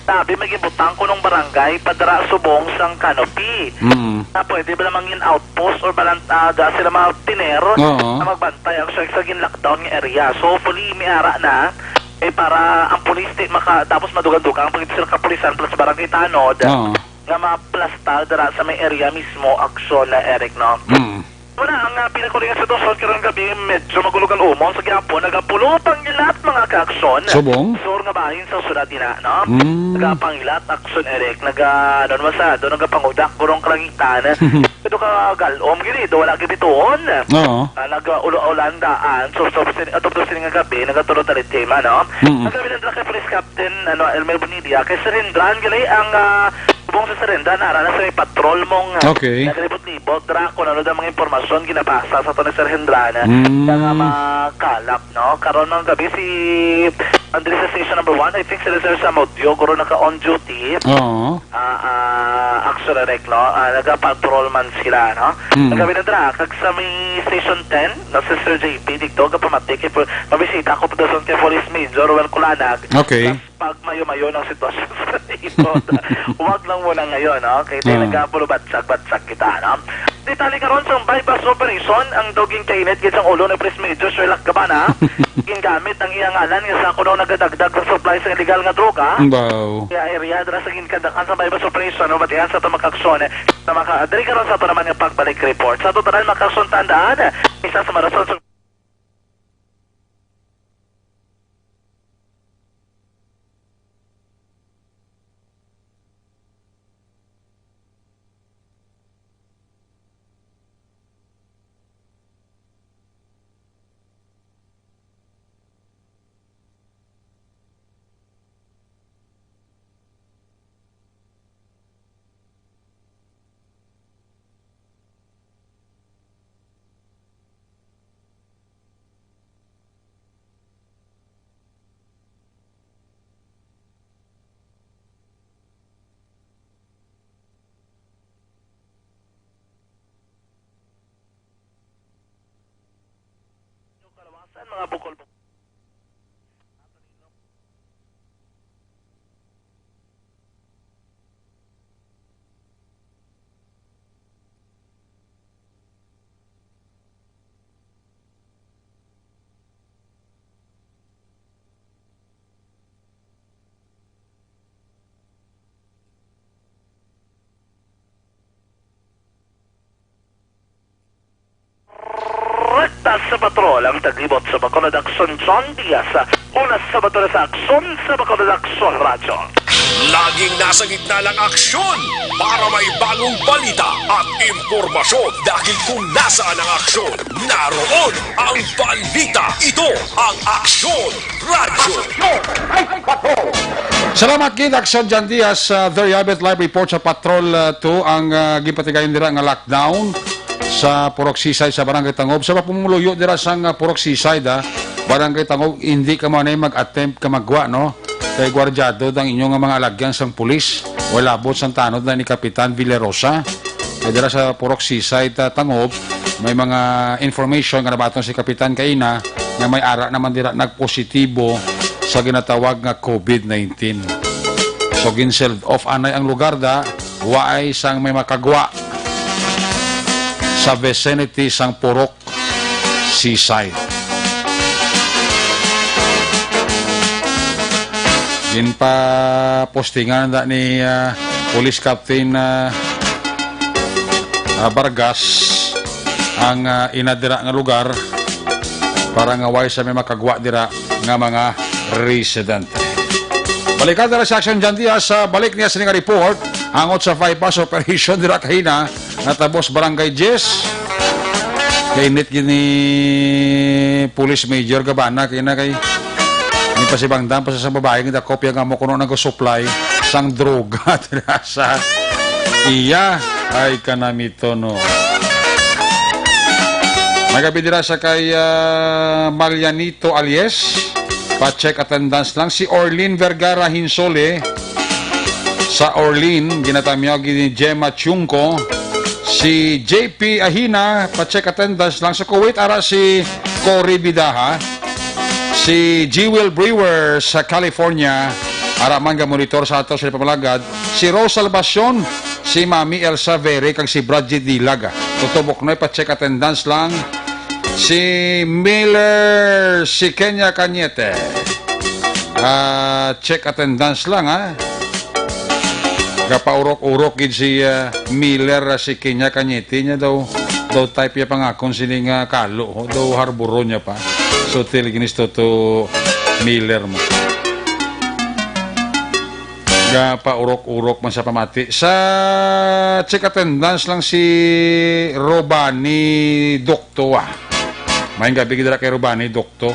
sabi, may ginbutang kunong barangay, padara subong sang canopy. Mm. Na pwede ba naman in outpost or balan-, ah, da sila mga tiner Oo. Na magbantay ang sa, sa gin-lockdown nga area. So, hopefully, may ara na. Eh, para ang pulis di maka-, tapos madugang-dugang pag sila kapulisan plus barangay tanod Oo. Nga maplastar dira sa may area mismo, aksyon na, Eric, no? Mm. Wala, ang, ah, pinakuri nga sitwasyon karon gabi, medyo magulo-gulo umon sa gihapon, nagapulo pangilat, mga kaaksyon. Subong? Sur nga bahin sa syudad ina, no? Mm. Nagapangilat, aksyon, Eric, naga, ano naman sa, doon nagapangudak, gurong kalangitan. Pero ka galom gini, do wala gibituon. Oo. Ah, nag-ulo-ulan daan, so, so, sin-, atubdo sini nga gabi, nagatulo talitima, no? Mm. Ang gabi nandra kay Police Captain, ano, Elmer Bonilla, kay Sir Hindran, gali ang, ah, subong sa Sir Hindran, ara na sa may patrol mong, ah, Okay. Naglibot-libot, dra, kung ano daw mga impormasyon, ginapasa sa to ni Sir Hindran, Mm. Nga makalap, no? Karon mga gabi, si, andri sa station number one, I think sila Sir Samudio, guro naka-on duty. Oo. Ah, ah, aksyon, Eric, no? Ah, nagapatrol man sila, no? Mm. Nagabi na dra, kag sa may Station ten, no, si Sir J P, dito, kapamati, kay, mabisita ko po doon kay Police Major Roel Culanag. Okay. Pag mayo-mayo ng sitwasyon sa ito, wag lang muna ngayon, no? Kay tayo Ah. Nagapulubatsag-batsag kita, no? Detalye karon sa buy-bust operation, ang daw ginkainit gid sang ulo ni Police Major Sherlock Gabana. Gingamit ang iyang ngalan nga sa kuno nagadagdag sa supply sa illegal nga droga. Wow. Kaya area dira sa ginkandakan sa buy-bust operation, no, batian sa tumakakson, eh, sa maka-, diri karon sa panaman nga pagbalik report. Sa total, makakson tandaan, isa sa marason sa Kalawasan, mga bukol-bukol. Sa patrol ang taglibot sa Bacolod Aksyon, John Diaz. Una sa patrol sa Aksyon, sa Bacolod Aksyon Radyo. Laging nasa gitna ng aksyon para may bagong balita at impormasyon. Dahil kung nasaan ang aksyon, naroon ang balita. Ito ang Aksyon Radyo. Salamat gid, Aksyon John Diaz. Uh, there you have it, live report sa Patrol uh, two. Ang uh, gipatigayon dira nga lockdown sa Purok Seaside sa Barangay Tangob. Sa pamumuyo dira sang uh, Purok Seaside, ah, Barangay Tangob, hindi ka man mag-attempt ka magwa, no? Kay gwardyado ang inyong mga alagyan sang pulis. Wala labot sang tanod na ni Kapitan Villarosa. Kay dira sa Purok Seaside, ah, Tangob, may mga information nga nabaton si Kapitan kaina nga may ara naman dira nagpositibo sa ginatawag nga covid nineteen. So, gin-sealed off anay ang lugar da, waay sang may makagwa sa vicinity sang Purok Seaside. Ginpapostingan na ni, ah, Police Captain, ah, ah, Vargas ang, ah, ina dira nga lugar para nga way sa may makagwa dira nga mga residente. Balikan dira si Action John Diaz sa balik niya sini nga report angot sa bypass operation dira kahina natabo sa Barangay Jess. Kainit gid ni Police Major Gabana kay na kay ni pasibangdan pa sa isang babae nga dakop iya nga amo kuno nagasupply sang droga dira sa iya. Ay, kanamito, no. May gabi dira sa kay, ah, Malianito Alies. Pa-check attendance lang si Orlin Vergara Hinsole. Sa Orlin, ginatamyaw ni Gemma Chungco. Si J P Ahina, pa-check attendance lang. Sa Kuwait, ara si Cory Bidaha. Si Jewel Brewer sa California, ara man ga monitor sa ato sa pamalagad. Si Rose Salvacion, si Mami Elsa Vere, kag si Bradget Dilag. Tuto Buknoy, pa-check attendance lang. Si Miller, si Kenya Cañete. Ah, check attendance lang, ha. Gapaurok-urok gid si, ah, Miller, ah, si Kenya Cañete niya daw, daw type ya pangakon sini nga kalo, ho, daw harboron niya pa. So, til ginis to, to Miller mo. Gapaurok-urok man sa pamati. Sa check attendance lang si Robani Doctoa. Maayong gabi gid dira kay Robani Docto.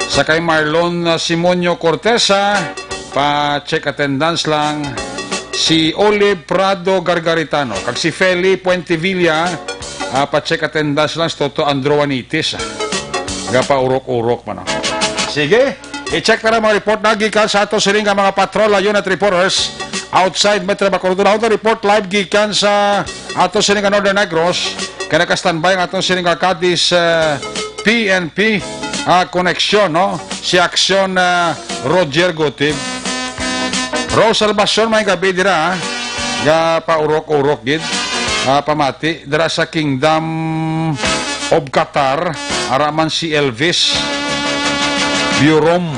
Sa kay Marlon, uh, Simonio Cortesa, pa-check attendance lang. Si Olive Prado Gargaritano kag si Feli Puentevilla, ah, pa-check attendance lang. Si Toto Andro Juanitis, ah. Gapaurok-urok man, oh. Sige. I-check na ang mga report na gikan sa ato sining nga mga patrol, unit reporters outside Metro Bacolod. Unahon ta report live gikan sa ato sining nga Northern Negros. Kay naka-standby ang ato sining nga Cadiz, eh, P N P, ah, koneksyon, no? Si Aksyon, ah, Roger Gutib. Rose Salvacion, maayong gabi dira, ah. Gapaurok-urok gid. Ah, pamati dira sa Kingdom of Qatar, ara man si Elvis Burom,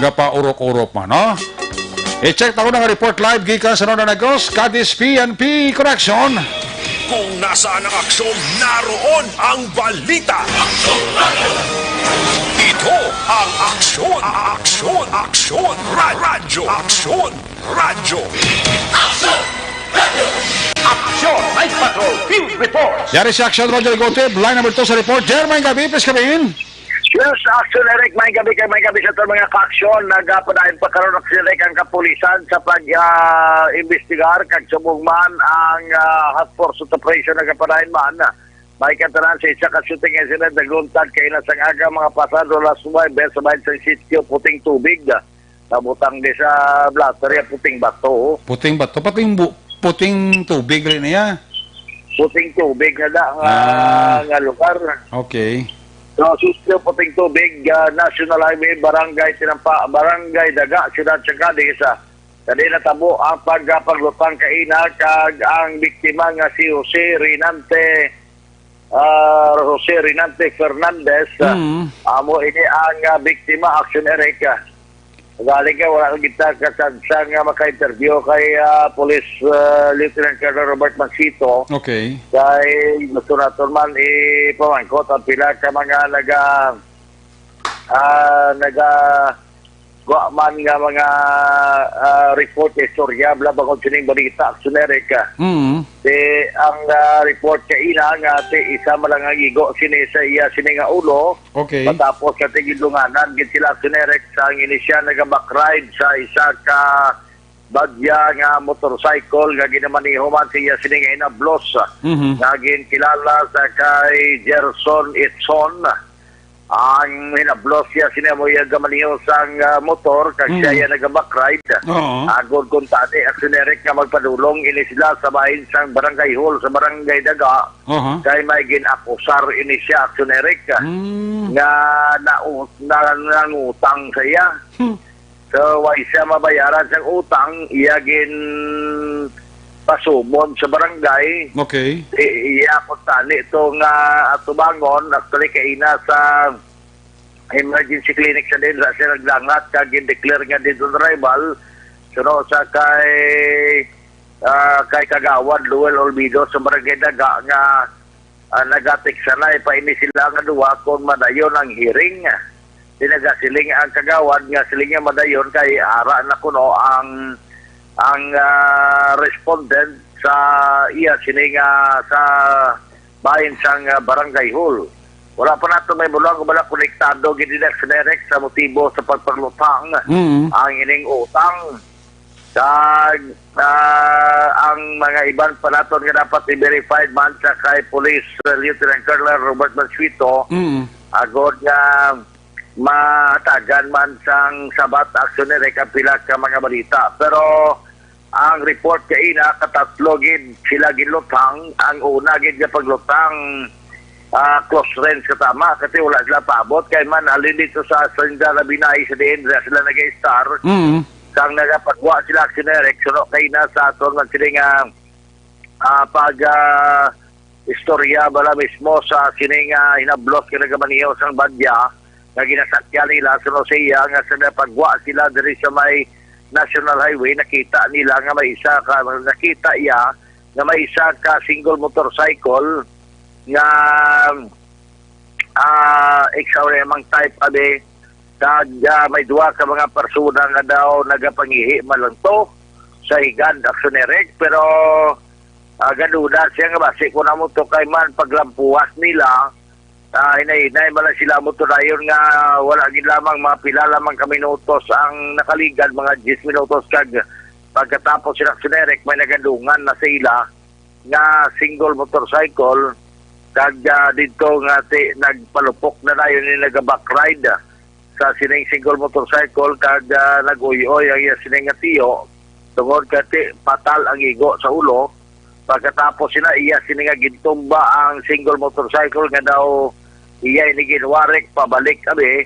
gapaurok-urok man, no? I-check ta ko nga report live gikan sa Northern Negros, Cadiz P N P Correction. Kung nasaan ang aksyon, naroon ang balita. Ito ang Aksyon, Aksyon, Aksyon, Ra-, Radyo, Aksyon, Radyo. Action! Night Patrol Field Report! Yari si Action Roger Gotib, line number two sa report. Jer, maayong gabi, please come in. Yes, Action Eric, maayong gabi kay maayong gabi sa aton mga ka-aksyon. Nagapadayon pa karon, Action Eric, ang kapulisan sa pag, ah, imbestigar kag subong man ang, ah, hot pursuit operation nagapadayon man. May katanan sa isa ka shooting incident nagluntad kaina sang aga mga pasado alas nuwebe sa bahin sang sitio Puting Tubig. Nabutang di sa blotter ya Puting Bato. Puting Bato, Puting Bu-, Puting Tubig rin niya. Puting Tubig na da nga, Ah. nga lugar. Okay. So, sitio Puting Tubig, ah, National Highway, Barangay Tinampa, Barangay Daga, Siyudad sa Cadiz, ah. Kadi natabo ang pagpaglutang kaina kag ang biktima nga si Jose Rinante, ah, Jose Rinante Fernandez, ah, Mm. amo ini ang, ah, biktima, Action Eric, ah. Galing kay wala kita kasansang nga maka-interview kay, ah, Police, ah, Lieutenant Colonel Robert Mansito. Okay. Kay gusto naton man ipamangkot ang pila ka mga naga, ah, naga guwa man nga mga, ah, report, istorya, bala bangod sining balita, Action Eric, ah. Mm. Ti ang, ah, report kaina nga ti isa man lang ang igo sini sa iya sini nga ulo. Okay. Matapos nga ti gidunganan gid sila, Action Eric, sa ang ini siya naga-backride sa isa ka bagya nga motorcycle nga ginamaneho man siya sini nga hinablos, Mhm. nga ginkilala sa kay Gerson Itson. Ang hinablos siya sini mo iya gamaniho sang, ah, motor kag siya Mm. iya naga-backride. Oo. Agod kung tani, Action Eric, nga magpadulong ini sila sa bahin sang barangay hall sa barangay Daga. Aha. Kay may gin-akusar ini siya, Action Eric, Mm. nga nau-, na, nangutang sa iya. Hmm. So, wa siya mabayaran sang utang, iya gin pasumon sa barangay. Okay. I-, iya ko tani to nga atubangon, actually, kaina sa emergency clinic sa din, sa siya nagdangat, kag gin-declare nga dead on arrival. Suno sa kay, ah, kay Kagawad Luel Olvido sa Barangay Daga nga, ah, nagatiksanay pa ini sila nga duha kung madayon ang hearing. Di nagasiling ang kagawad nga siling nga madayon kay ara na kuno ang, ang, ah, respondent sa iya sini nga sa bahin sang, ah, barangay hall. Wala pa nato may bulang kung wala konektado gid ni Direk sa motibo sa pagpaglutang Mm. ang ining utang. Kag, ah, ang mga iban pa naton nga dapat i-verified man sa kay Police Lieutenant Colonel Robert Mansueto, Mm. agod nga matagan man sang sabat, Action Eric, ang pila ka mga balita. Pero ang report kaina, katatlo gid sila ginlutang. Ang una gid nga paglutang, ah, close range sa tama, kasi wala sila paabot. Kay man, halin dito sa Senda Labinay, sa diin sila nag-star. Mm. Sang nagapagwa sila, Action Eric, suno kaina sa aton man sila nga, ah, pag, ah, istorya bala mismo sa sining, ah, hinablos nga nagamaniho sang bagya nga ginasakyan nila, suno sa iya nga sa napagwa sila diri sa may National Highway, nakita nila nga may isa ka, nakita iya nga may isa ka single motorcycle nga, ah, X R M ang type, abi, kag, ah, may duha ka mga persona nga daw nagapangihi man lang to sa higad, Action Eric, pero, ah, gaduda siya nga basi ko na mo to kay man paglampuas nila, ah, hinay-hinay man lang sila mo to dayon nga wala gid lamang mga pila lamang ka minutos ang nakaligad, mga diyes minutos, kag pagkatapos sila, Action Eric, may nagadungan na sa ila nga single motorcycle, kag, ah, didto nga ti nagpalupok na dayon ni naga-backride sa sining single motorcycle, kag, ah, nag-uy-uy ang iya sining nga tiyo tungod kay ti patal ang igo sa ulo. Pagkatapos sina iya sini nga gintumba ang single motorcycle nga daw iya ini ginwarik pabalik, abi,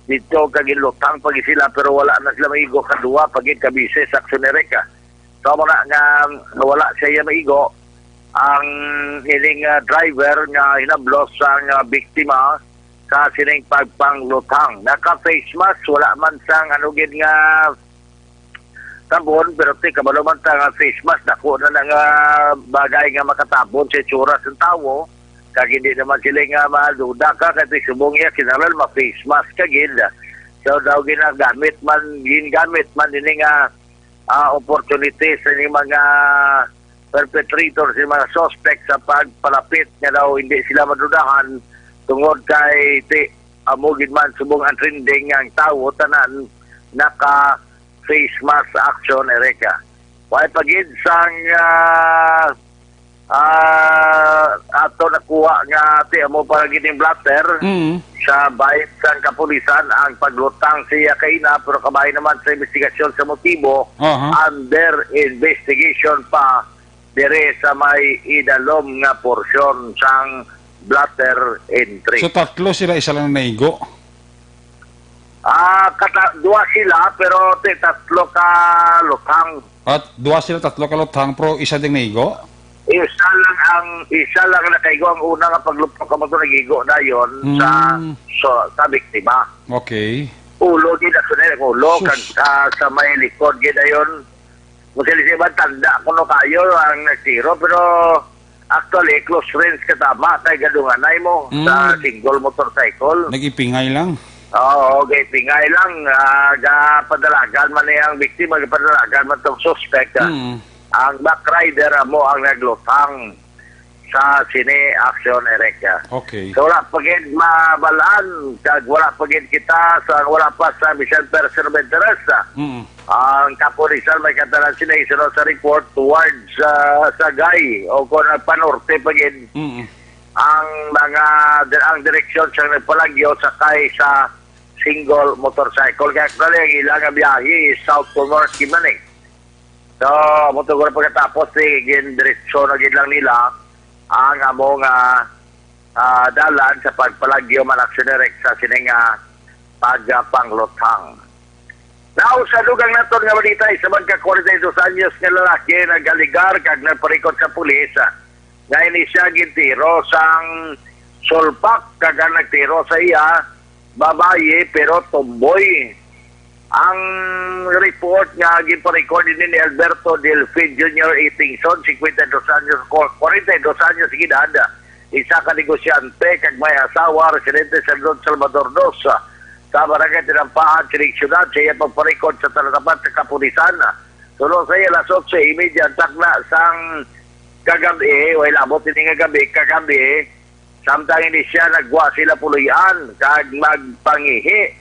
dito kag ginlutang pa gid sila, pero wala na sila maigo, kaduha pa gid ka beses, Action Eric, ah. So, amo na nga wala siya maigo ang ining, ah, driver nga hinablos sang, ah, biktima sa sining pagpanglutang. Naka-face mask, wala man sang ano gid nga sabon, pero ti kabalo man ta nga face mask, dako na na nga bagay nga makatabon sa itsura sa tawo. Kag hindi naman sila nga maduda ka, kay ti subong iya, kinahanglan ma-face mask ka gid. So, daw ginagamit man, ginagamit man ini nga, ah, opportunity sa ining mga perpetrator, sa mga suspect sa pagpalapit nga daw hindi sila madudahan tungod kay ti amo gid man subong ang trending nga ang tawo tanan naka face mask, Action Eric. Way pa gid sang, ah, ah, ato nakuha nga ti amo pa gid ning blotter Mm. sa bahin sang kapulisan ang paglutang siya kaina, pero kabahin naman sa investigasyon sa motibo, Aha. under investigation pa dire sa may idalom nga porsyon sang blotter entry. So, tatlo sila, isa lang naigo? Ah, kata-, duha sila, pero ti-, tatlo ka lutang. At duha sila, tatlo ka lutang, pero isa ding naigo? Isa lang ang, isa lang nakaigo. Ang una nga paglupok ka mo to, nagigo dayon sa, Hmm. so, sa biktima. Okay. Ulo gid, actually, sa ulo, Sus. Kag, ah, sa may likod gid ayon. Kung sila siya ba, tanda ko no kayo ang nagtiro, pero actually, close friends ka tama, kay gadunganay mo sa Mm. single motorcycle. Nag-ipingay lang. Oo, okay, pingay lang. Ah, gapadalagan man niya ang biktima, gapadalagan man tong suspect, ah. Mm. Ang back rider amo ang naglutang sa sini action, Eric, ah. Okay. So, wala pa gid mabalaan, kag wala pa gid kita, sa, wala pa sa bisan person of interest, ah. Mm. Ang kapulisan may katanan sila isunod sa report towards, ah, Sagay o kung nagpanorte pa gid Mm. ang mga, ang direksyon sa nagpalagyo sakay sa single motorcycle. Kaya actually, ang ilang biyahe is south to north gid man eh. So, amo to, siguro pagkatapos, eh, gindiretso na gid lang nila ang amo nga, ah, dalan sa pagpalagyo man action direct sa sining, ah, pagpanglutang. Now, sa dugang naton nga balita, isa man ka forty-two anyos nga lalaki nag-alegar kag nagparikot sa pulis, ah, nga ini siya gintiro sang sulpak kag ang nagtiro sa iya, babayi pero tomboy. Ang report nga ginpa-record ini ni Alberto Delfin Junior Itingson, singkwenta y dos anyos, kwarenta y dos anyos ng edad, isa ka negosyante kag may asawa, residente sa Don Salvador Dos, sa Barangay Tinampahan, sining siyudad, sa iya pagparikod sa talatapat sa kapulisan. Suno sa iya, alas otso y media ang takna sang kagabi, way labot ini nga gabi, kagabi, samtang ini siya nagwa sila puloy-an kag magpangihi.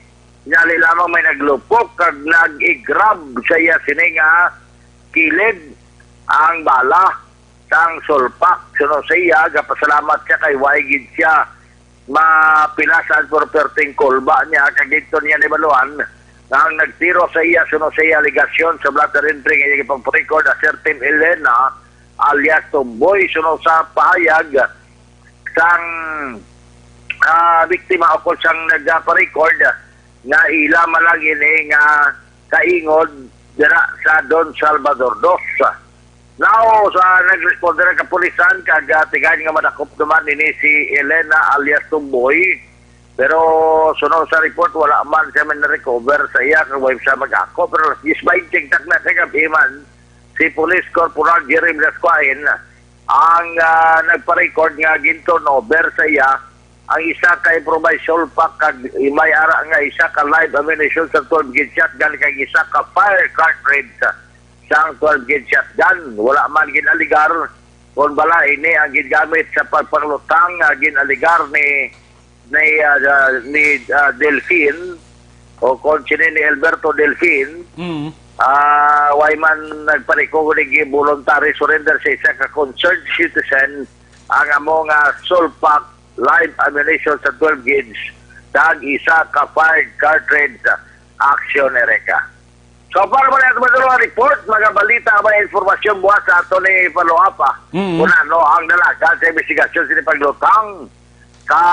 Nyali lamang may naglupok kag nag-igrab sa iya sini nga kilid ang bala sang sulpak. Suno sa iya, gapasalamat siya kay way gid siya mapilasan pero perting kulba niya, kag dito niya nabaluan nga ang nagtiro sa iya, suno sa iya alegasyon sa blotter entry nga iyang ipagpa-record, a certain Elena alias Tomboy, suno sa pahayag sang, ah, biktima o kung sang nagpa-record nga ila man lang ini nga kaingod dira sa Don Salvador Dos. Now, sa nag-respond na kapulisan, kag, ah, tigayon nga madakop naman ini si Elena alias Tomboy. Pero suno sa report, wala man siya man na-recover sa iya, kag way siya mag-ako. Pero alas diyes baynte takna sa gabi man, si Police Corporal Jerry Velasquez ang, ah, nagpa-record nga gin-turn over sa iya ang isa ka improvised sulpak kag may ara nga isa ka live ammunition sa twelve gauge shotgun kag isa ka fire cartridge sang twelve gauge shotgun. Wala man gin-alegar kon bala ini ang gingamit sa pagpanglutang nga gin-alegar ni, ni, ah, ni, ah, Delfin o kon sini ni Alberto Delfin. Mm. Ah, way man nagpariko ni voluntary surrender sa isa ka concerned citizen ang amo nga sulpak, live ammunition sa twelve gauge, kag isa ka fired cartridge, action, Erica. So, para man ato madulong ang report, mga balita, mga informasyon buwas sa ato ni follow up, ah. Mm. Kung ano ang nalaga sa investigasyon sa paglutang ka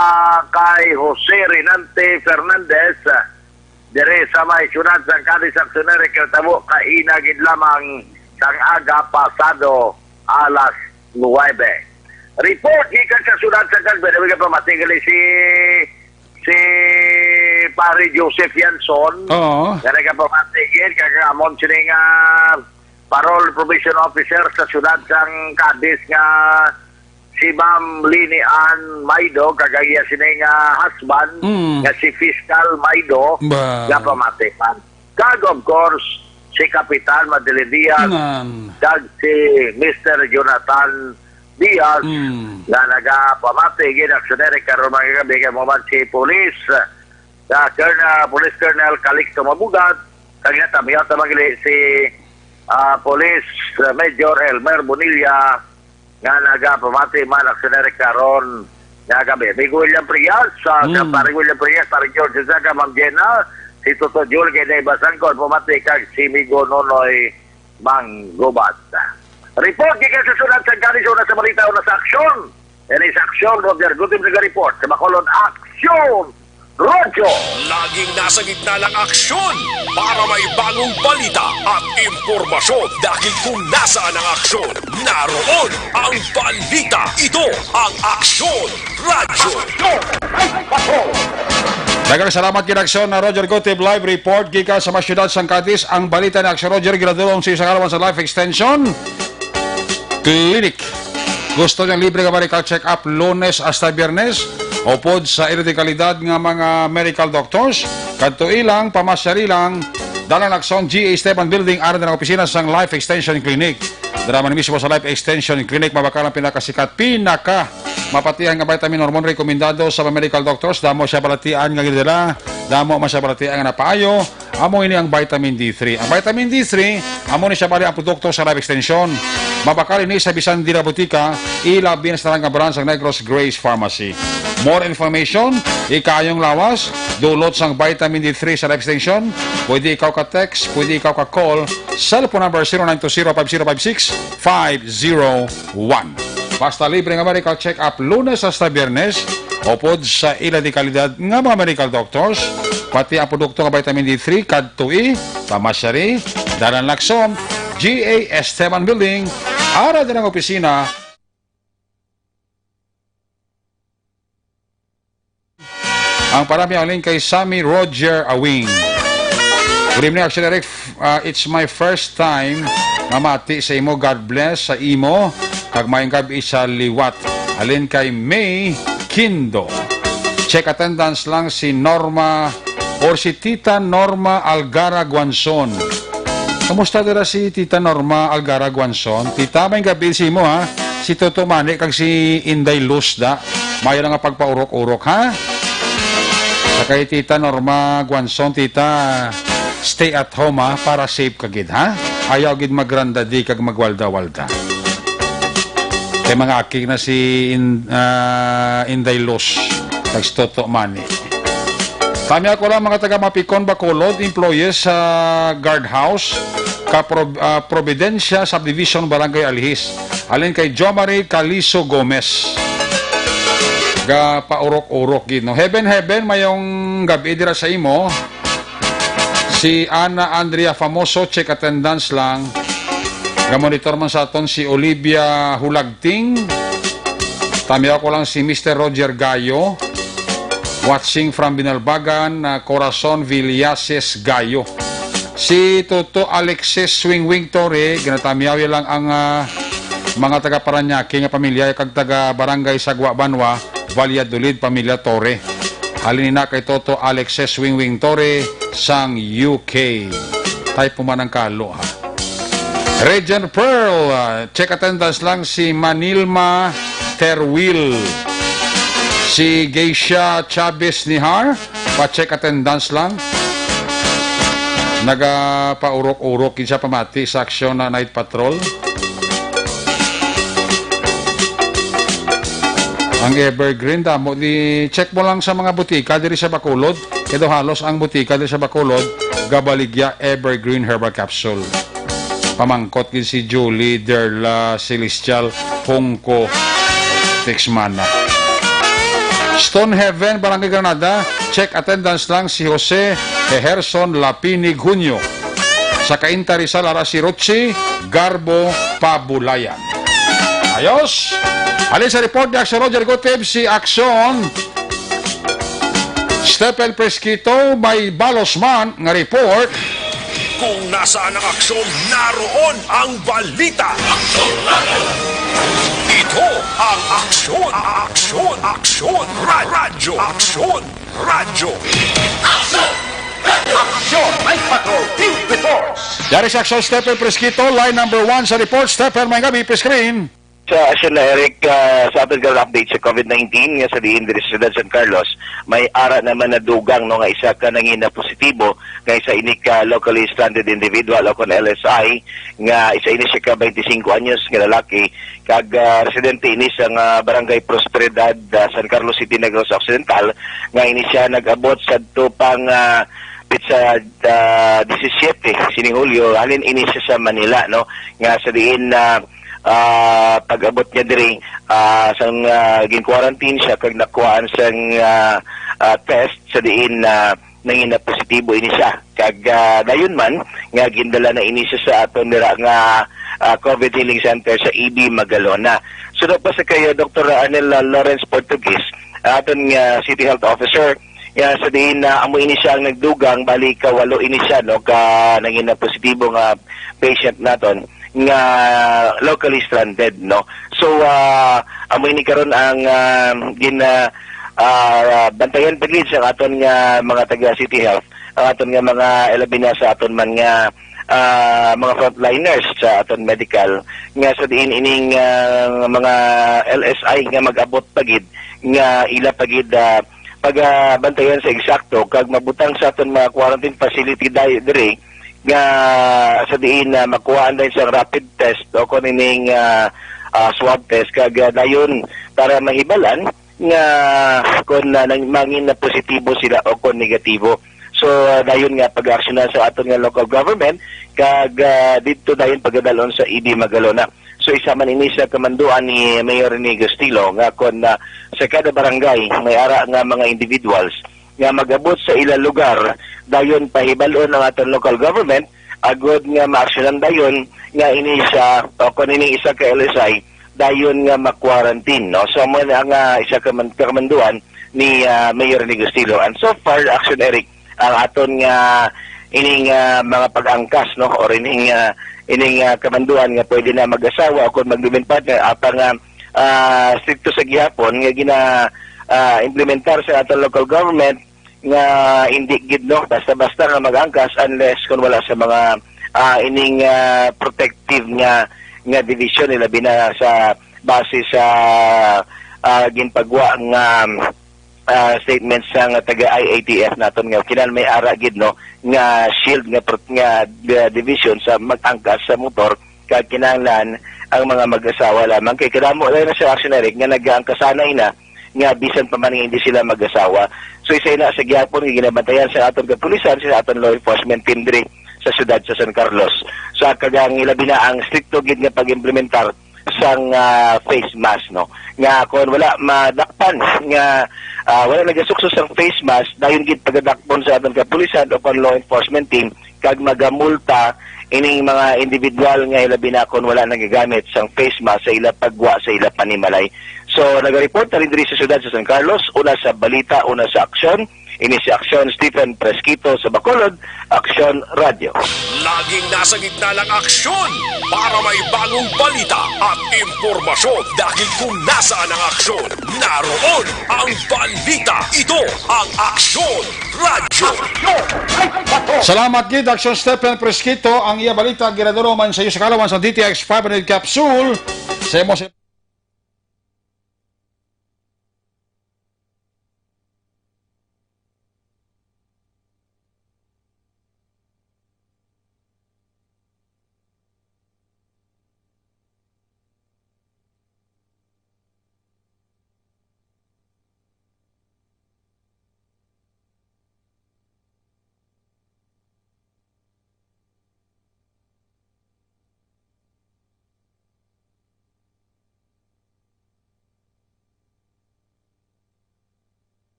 kay Jose Renante Fernandez, ah, diri sa may siyudad sang Cadiz, action, Erica, tabo kaina gid lamang sang aga pasado alas nuwebe. Report gikan sa siyudad sa Cadiz, may pamati gali si, si Pare Joseph Yanson. Oo. Nga nagapamati gid, kag amon sini nga parole probation officer sa siyudad sang Cadiz nga si Ma'am Lini Ann Maido, kag ang iya sini nga husband, Mm. nga si Fiscal Maido, Ba. nga pamati man. Kag, of course, si Kapitan Madeline Diaz, Nan. kag si Mister Jonathan Diaz, Mm. nga nagapamati gid, action, Erica, karon mga gabi kay mo man si Police, ah, Colonel, Police Colonel Calixto Mabugat, kag natamyaw ta magli si, ah, Police Major Elmer Bonilla, nga nagapamati man, action, Erica, karon nga gabi. Amigo William Frias, ah, sa Mm. Pare William Frias, Pare George Zaga, Ma'am Jenna, si Toto Jul, kay Nay Basangkon, pamati kag si Migo Nonoy Manggubat. Report gikan sa siyudad sang Cadiz, una sa balita, una sa aksyon. Ini sa aksyon, Roger Gutim nag-report. Sa Bacolod, Aksyon Radyo. Laging nasa gitna ng aksyon para may bagong balita at impormasyon. Dahil kung nasaan ang aksyon, naroon ang balita. Ito ang Aksyon Radyo. Aksyon! Ay, ako! Daghang salamat kay Aksyon na Roger Gutib, live report gikan sa mga syudad sang Cadiz. Ang balita ni Aksyon Roger ginadulong sa isa ka sa Life Extension Clinic. Gusto niya libre nga medical check-up Lunes hasta Biyernes, upod sa ila dekalidad nga mga medical doctors. Kadto ilang, pamasyari lang, Dalan Aksyon, G A Esteban Building, ara na ang opisina sang Life Extension Clinic. Dara man mismo sa Life Extension Clinic, mabakal ang pinakasikat, pinaka mapatihan nga vitamin hormone rekomendado sa mga medical doctors. Damo siya balatian nga ginadala, damo man siya balatian nga napaayo. Amo ini ang vitamin D three. Ang vitamin D three, amo ni siya bali ang produkto sa Life Extension. Mabakal ini sa bisan dira butika, ilabi na sa tanan nga brand sa Negros Grace Pharmacy. More information, ikayong lawas, dulot sang vitamin D three sa Life Extension, pwede ikaw ka text, pwede ikaw ka call, cellphone number zero nine two zero five zero five six five zero one. Basta libre nga medical check-up Lunes hasta Biyernes, upod sa ila dekalidad nga mga medical doctors, pati ang produkto nga vitamin D three, kadtoi, pamasyari, Dalan Lakson, G A Esteban Building, ara din ang opisina. Ang parami ang link kay Sammy Roger Awing. Good evening, Action Eric. F-, ah, it's my first time nga mati sa imo. God bless sa imo. Kag maayong gab-i sa liwat. Alin kay May Kindo. Check attendance lang si Norma or si Tita Norma Algara Guanzon. Kamusta dira si Tita Norma Algara Guanzon? Tita, may gabi sa imo, ha? Si Toto Mani kag si Inday Luz da. Mayo lang nga pagpaurok-urok, ha? Sa kay Tita Norma Guanzon, Tita, stay at home, ha? Para safe ka gid, ha? Ayaw gid magrandadi kag magwalda-walda. Kay mga aki na si In-, ah, Inday Luz, kag si Toto Mani. Tami ako lang mga taga Mapicon, Bacolod, employees sa guardhouse, ka Pro-, ah, Providencia Subdivision, Barangay Alihis. Alin kay Jomari Caliso Gomez. Ga paurok-urok gid, no? Heaven, heaven, mayong gabi dira sa imo. Si Ana Andrea Famoso, check attendance lang. Ga-monitor man sa aton si Olivia Hulagting. Tamiaw ko lang si Mister Roger Gayo. Watching from Binalbagan, ah, Corazon Villases Gayo. Si Toto Alexis Swingwing Torre, ginatamiaw lang ang, ah, mga taga Parañaque nga pamilya kag taga Barangay Sagwa Banwa, Valladolid, pamilya Torre. Halin na kay Toto Alexis Swingwing Torre sang U K. Type mo man ang kalo, ha. Regent Pearl, ah, check attendance lang si Manilma Terwil. Si Geisha Chavez Nihar, pa-check attendance lang. Nagapaurok-urok gid siya pamati sa aksyon na night patrol. Ang Evergreen, damo di check mo lang sa mga butika diri sa Bacolod. Kay daw halos ang butika diri sa Bacolod, gabaligya Evergreen Herbal Capsule. Pamangkot gid si Julie Derla Celestial Hongko Tixmana. Stone Heaven, Barangay Granada, check attendance lang si Jose Heherson Lapinig Hunyo. Sa Cainta Rizal, ara si Ruchi Garbo Pabulayan. Ayos! Halin sa report ni Aksyon Roger Gutib, si Aksyon Stephen Presquito, may balos man nga report. Kung nasaan ang aksyon, naroon ang balita. Ito ang Aksyon, Aksyon, Aksyon, Ra-, Radyo, Aksyon, Radyo. Aksyon! Aksyon! Night Patrol Team Reports! Yari sa Aksyon, Stephen Presquito, line number one sa report. Stephen, may gabi, screen. Sa Aksyon na Eric, ah, sa aton karon update sa COVID nineteen nga sa diin diri sa Siyudad San Carlos, may ara naman na dugang, no, nga isa ka nangina positibo nga isa ini ka locally stranded individual o kon L S I, nga isa ini siya ka twenty-five anyos nga lalaki kag, ah, residente ini sa nga Barangay Prosperidad, ah, San Carlos City, Negros Occidental, nga ini siya nag-abot sa tupang, ah, petsa, ah, disisiete sining Hulyo, halin ini siya sa Manila, no, nga sa diin na ah, pag-abot niya diri, ah, sang, ah, gin-quarantine siya kag nakuhaan sang, ah, ah, test sa diin na nangina positibo ini siya. Kag, ah, dayon man nga gindala na ini siya sa aton dira nga, ah, COVID Healing Center sa E B Magalona. Suno pa sa kay Doktor Anel, ah, Lawrence Portuguese, aton nga City Health Officer, Nga sa diin na amo ini siya ang nagdugang, bali kawalo ini siya, no, ka nangin na positibo nga patient naton nga locally stranded, no. So, ah, amo ini karon ang, ah, gin, ah, ah, bantayan pa gid sa aton nga mga taga City Health, ang aton nga mga, ilabi na sa aton man nga, ah, mga frontliners sa aton medical, nga sa diin ining, ah, mga L S I nga mag-abot pa gid, nga ila pa gid, ah, pagabantayan sa eksakto kag mabutang sa aton mga quarantine facility day, diri nga sa diin na makuhaan dayon sang rapid test o kon ining, ah, ah, swab test kag, ah, dayon para mahibalan nga kon, ah, nang-, mangin na positibo sila o kon negatibo. So, ah, dayon nga pag-aaksyonan sa aton nga local government kag, ah, didto dayon pagadalon sa E D Magalona. So, isa man ini sa kamanduan ni Mayor Rene Gustilo nga kon, ah, sa kada barangay may ara nga mga individuals nga mag-abot sa ila lugar, dayon pahibal-on ang aton local government agod nga maaksyonan dayon nga ini siya o kon ining isa ka L S I dayon nga ma-quarantine, no? So, amo na ang, ah, isa ka man-, kamanduan ni, ah, Mayor Rene Gustilo. And so far, Action Eric, ang aton nga ining, ah, mga pag-angkas, no, or ining, ah, ining, ah, kamanduan nga pwede na mag-asawa o kon mag-live-in partner, apang, ah, ah, strikto sa gihapon nga gina, ah, implementar sa aton local government nga hindi gid, no, basta-basta nga mag-angkas unless kung wala sa mga, ah, ining, ah, protective nga, nga division nila bina sa base sa, ah, ginpagwa nga ah, statement sang taga I A T F naton nga kinahanglan may ara gid, no, nga shield nga prot-, nga, ah, division sa mag-angkas sa motor kag kinahanglan ang mga mag-asawa lamang kay kadamo na sa Action Eric nga nag-aangkasanay na nga bisan pa man nga hindi sila mag-asawa. So isa na sa gihapon nga ginabantayan sa aton kapulisan, sa aton law enforcement team diri sa siyudad sa San Carlos. Sa kagang ilabi na ang strikto gid nga pag-implementar sang, ah, face mask, no? Nga kung wala madakpan nga, ah, wala nagasukso sang face mask, dayon gid pagadakpon sa aton kapulisan o kon law enforcement team kag magamulta ining mga individual nga ilabi na kon wala nagagamit sang face mask sa ila pagwa sa ila panimalay. So, nagareport na rin diri sa siyudad sa San Carlos, una sa balita, una sa aksyon, Ini si Aksyon Stephen Fresquito sa Bacolod, Aksyon Radyo. Laging nasa gitna ng aksyon para may bagong balita at impormasyon. Dahil kung nasaan ang aksyon, naroon ang balita. Ito ang Aksyon Radyo. Salamat gid, Aksyon Stephen Fresquito. Ang iya balita, ginaduro man sa iyo sa kalawan sa D T X five hundred Capsule. Sa imo sa Balita.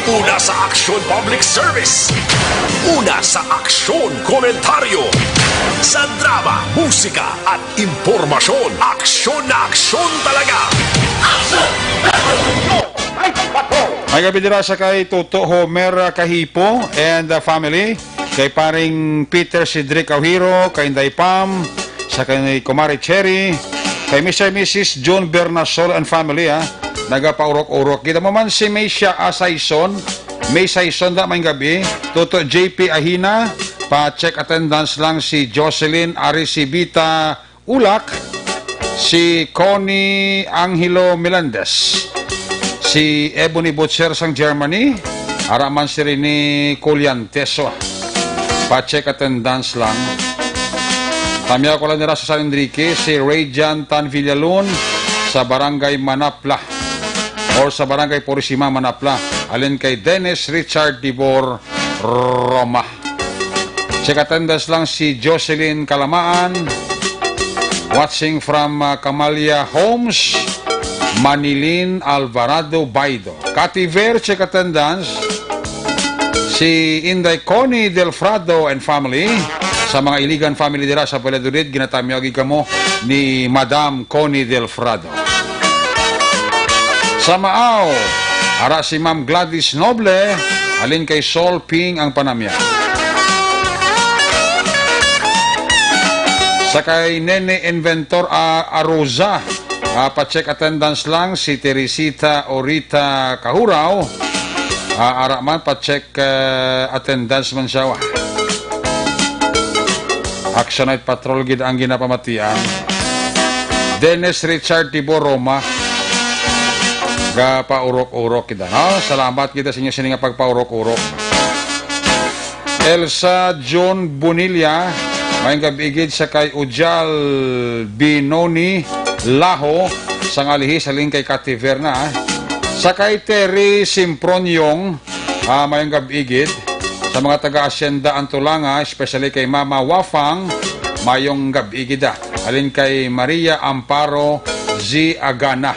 Una sa Aksyon Public Service. Una sa Aksyon Komentaryo. Sa drama, musika, at impormasyon, aksyon na aksyon talaga. May gabi dira sa kay Toto Homer Kahipo and, uh, family, kay paring Peter Cedric Aujiro, kay Inday Pam, sa kay Kumare Cherry, kay Mister and Missus John Bernasol and family, ah. Nagapaurok-urok. Kita mo man si Mesia Asaison, May Saison da, may gabi. Toto J P Ahina, pa-check attendance lang si Jocelyn Arisibita Ulak, si Connie Angelo Melendez, si Ebony Butcher sang Germany, ara man si Rene Colliantes, oh. Pa-check attendance lang. Tamyaw ko lang nira sa San Enrique, si Rayjan Tan Villalon sa Barangay Manapla or sa Barangay Purisima, Manapla. Alin kay Dennis Richard Dibor Roma. Check attendance lang si Jocelyn Kalamaan. Watching from, uh, Camalia Homes, Manilin Alvarado Baido. Kati Ver, check attendance. Si Inday Connie Delfrado and family. Sa mga Iligan family dira sa Valladolid, ginatamyagi kamo ni Madam Connie Delfrado. Sa Maaw, ara si Ma'am Gladys Noble, halin kay Sol Ping ang panamya. Sa kay Nene Inventor, ah, Arosa, ah, pa-check attendance lang si Teresita Orita Kahuraw. Ah, ara man, pa-check, ah, attendance man siya, wa. Action Night Patrol gid ang ginapamatian. Dennis Richard Tibo Roma, gapaurok-urok kita, no? Salamat kita sa inyo sini nga pagpaurok-urok. Elsa John Bonilla, maayong gab-i gid. Sa kay Ujal Binoni Laho, sang Alihis, halin kay Kativer na, ah. Sa kay Terry Simpronyong, ah, maayong gab-i gid. Sa mga taga-Asyenda Antulanga, especially kay Mama Wafang, maayong gab-i gid, ah. Halin kay Maria Amparo Z Agana.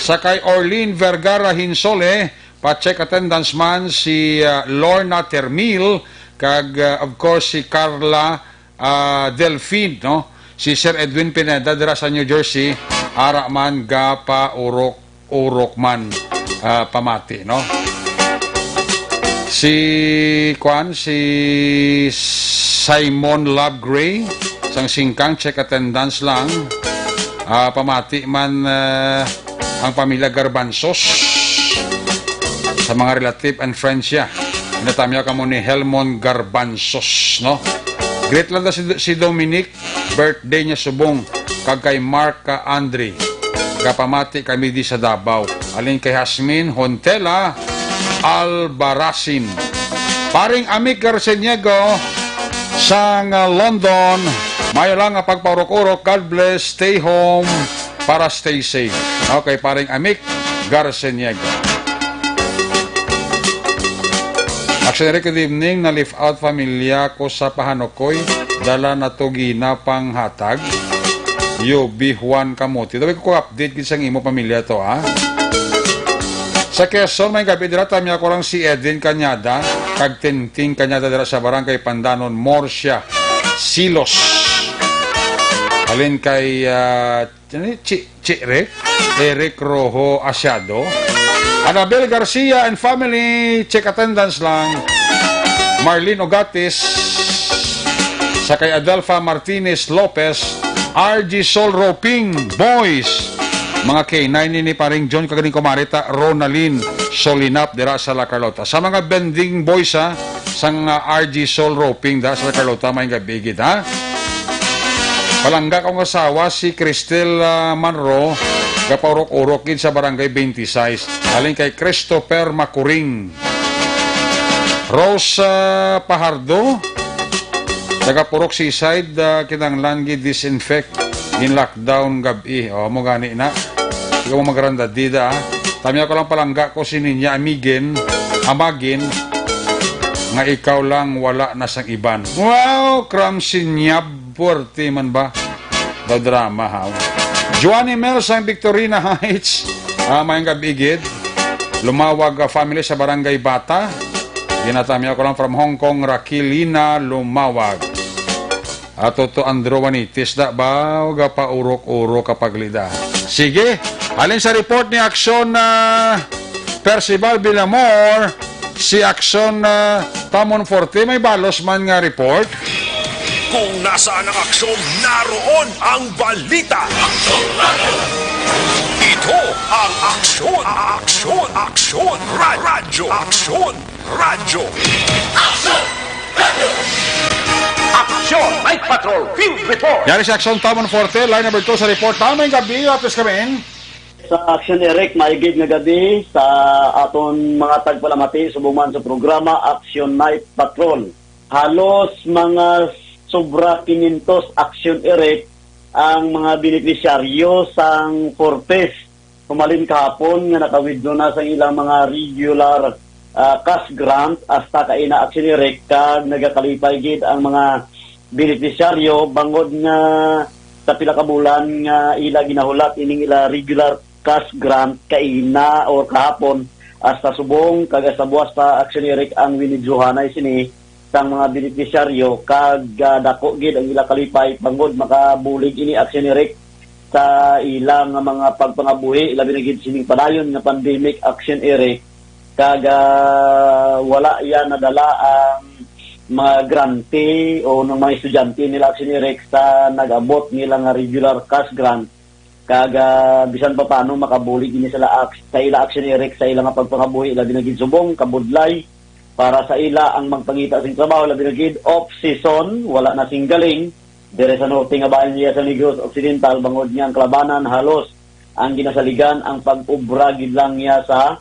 Sa kay Orlene Vergara Hinsole, pa-check attendance man si, ah, Lorna Termil, kag, ah, of course, si Carla, ah, Delfin, no? Si Sir Edwin Pineda dira sa New Jersey, ara man gapaurok-urok man, ah, pamati, no? Si, kwan, si Simon Love Gray, sang Singkang, check attendance lang. Ah, pamati man, ah, ang pamilya Garbanzos, sa mga relative and friends siya. Natamya kamo ni Helmon Garbanzos, no? Greet lang daw si, si Dominic, birthday niya subong, kag kay Mark, ah, Andre. Gapamati kami di sa Davao. Halin kay Hasmin Hontela Albaracin. Paring Amik Garceniego sang, ah, London, mayo lang nga pagpaurok-urok. God bless. Stay home para stay safe. Okay, paring Amik Garceniego. Action Eric, good evening. Na-leave out pamilya ko sa Pahanukoy. Dala na to gina panghatag. Yubi Juan Kamote. Daw ko update gid sang imo pamilya to, ha? Sa Quezon, maayong gab-i dira. Tamya ko lang si Edwin Cañada kag Tinting Cañada dira sa Barangay Pandanon, Murcia, Silos. Halin kay, ah, Chi, Chi Rick? Eric Rojo Asiado. Anabel Garcia and family, check attendance lang. Marlene Ogatis, sa kay Adelfa Martinez Lopez, R G Sol Roping, boys. Mga K nine ni paring John kag ni kumare ta Ronalyn Solinap dira sa La Carlota. Sa mga vending boys, ha, sang, ah, R G Sol Roping da sa La Carlota, maayong gab-i gid, ha? Palangga kong asawa si Cristel, ah, Manro, gapaurok-urok gid sa Barangay twenty-six. Halin kay Christopher Macuring. Rose, ah, Pahardo, taga Purok Seaside, ah, kinahanglan gid disinfect, gin-lockdown gab-i. O, mo gani na. Ikaw mo magranda dida, ah. Tamya ko lang palangga ko si Ninya Amigin, Amagin, nga ikaw lang wala na sang iban. Wow, Cram Sinyab, puwerte man ba? Daw drama, ha? Joanny Mel sang Victorina Heights, ah, maayong gab-i gid. Lumawag, ah, family sa Barangay Bata. Ginatamya ko lang from Hong Kong, Rakilina Lumawag. Ato to Andrew Wanitis da ba, gapaurok-urok ka paglida. Sige, halin sa report ni Action, ah, Percival Villamor, si Action, ah, Tamon Forte, may balos man nga report. Kung nasaan ang aksyon, naroon ang balita. Ito ang Aksyon, Aksyon, Aksyon, Ra-, Radyo, Aksyon, Radyo. Action Night Patrol Field Report. Yari si Action Tamon Forte, line number two sa report. Tamang gabi, Atis Kamin. Sa Action Eric, maigid nga gabi sa aton mga tagpalamati subong man sa programa Action Night Patrol. Halos mga sobra kinyentos, Action Eric, ang mga benepisyaryo sang Fortes humalin kahapon nga naka-withdraw na sang ilang mga regular, ah, cash grant hasta kaina, Action Eric, kag nagakalipay gid ang mga benepisyaryo bangod nga sa pila ka bulan nga ila ginahulat ining ila regular cash grant kaina or kahapon hasta subong kag hasta buwas pa, Action Eric, ang winidyohanay sini sang mga benepisyaryo kag, ah, dako gid ang ila kalipay bangod makabulig ini, Action Eric. sa ila nga mga pagpangabuhi, labi na gid sining padayon nga pandemic, Action Eric, kag, ah, wala iya nadala ang mga grante o ng mga estudyante nila, Action Eric, sa nag-abot nila nga regular cash grant, kag, ah, bisan pa paano makabulig ini sila ak-, sa ila, Action Eric, sa ila nga pagpangabuhi, labi na gid subong kabudlay para sa ila ang magpangita sing trabaho, labi na gid off season, wala na sing galing diri sa norte nga bahin niya sa Negros Occidental, bangod niya ang kalabanan halos ang ginasaligan ang pag-ubra gid lang niya sa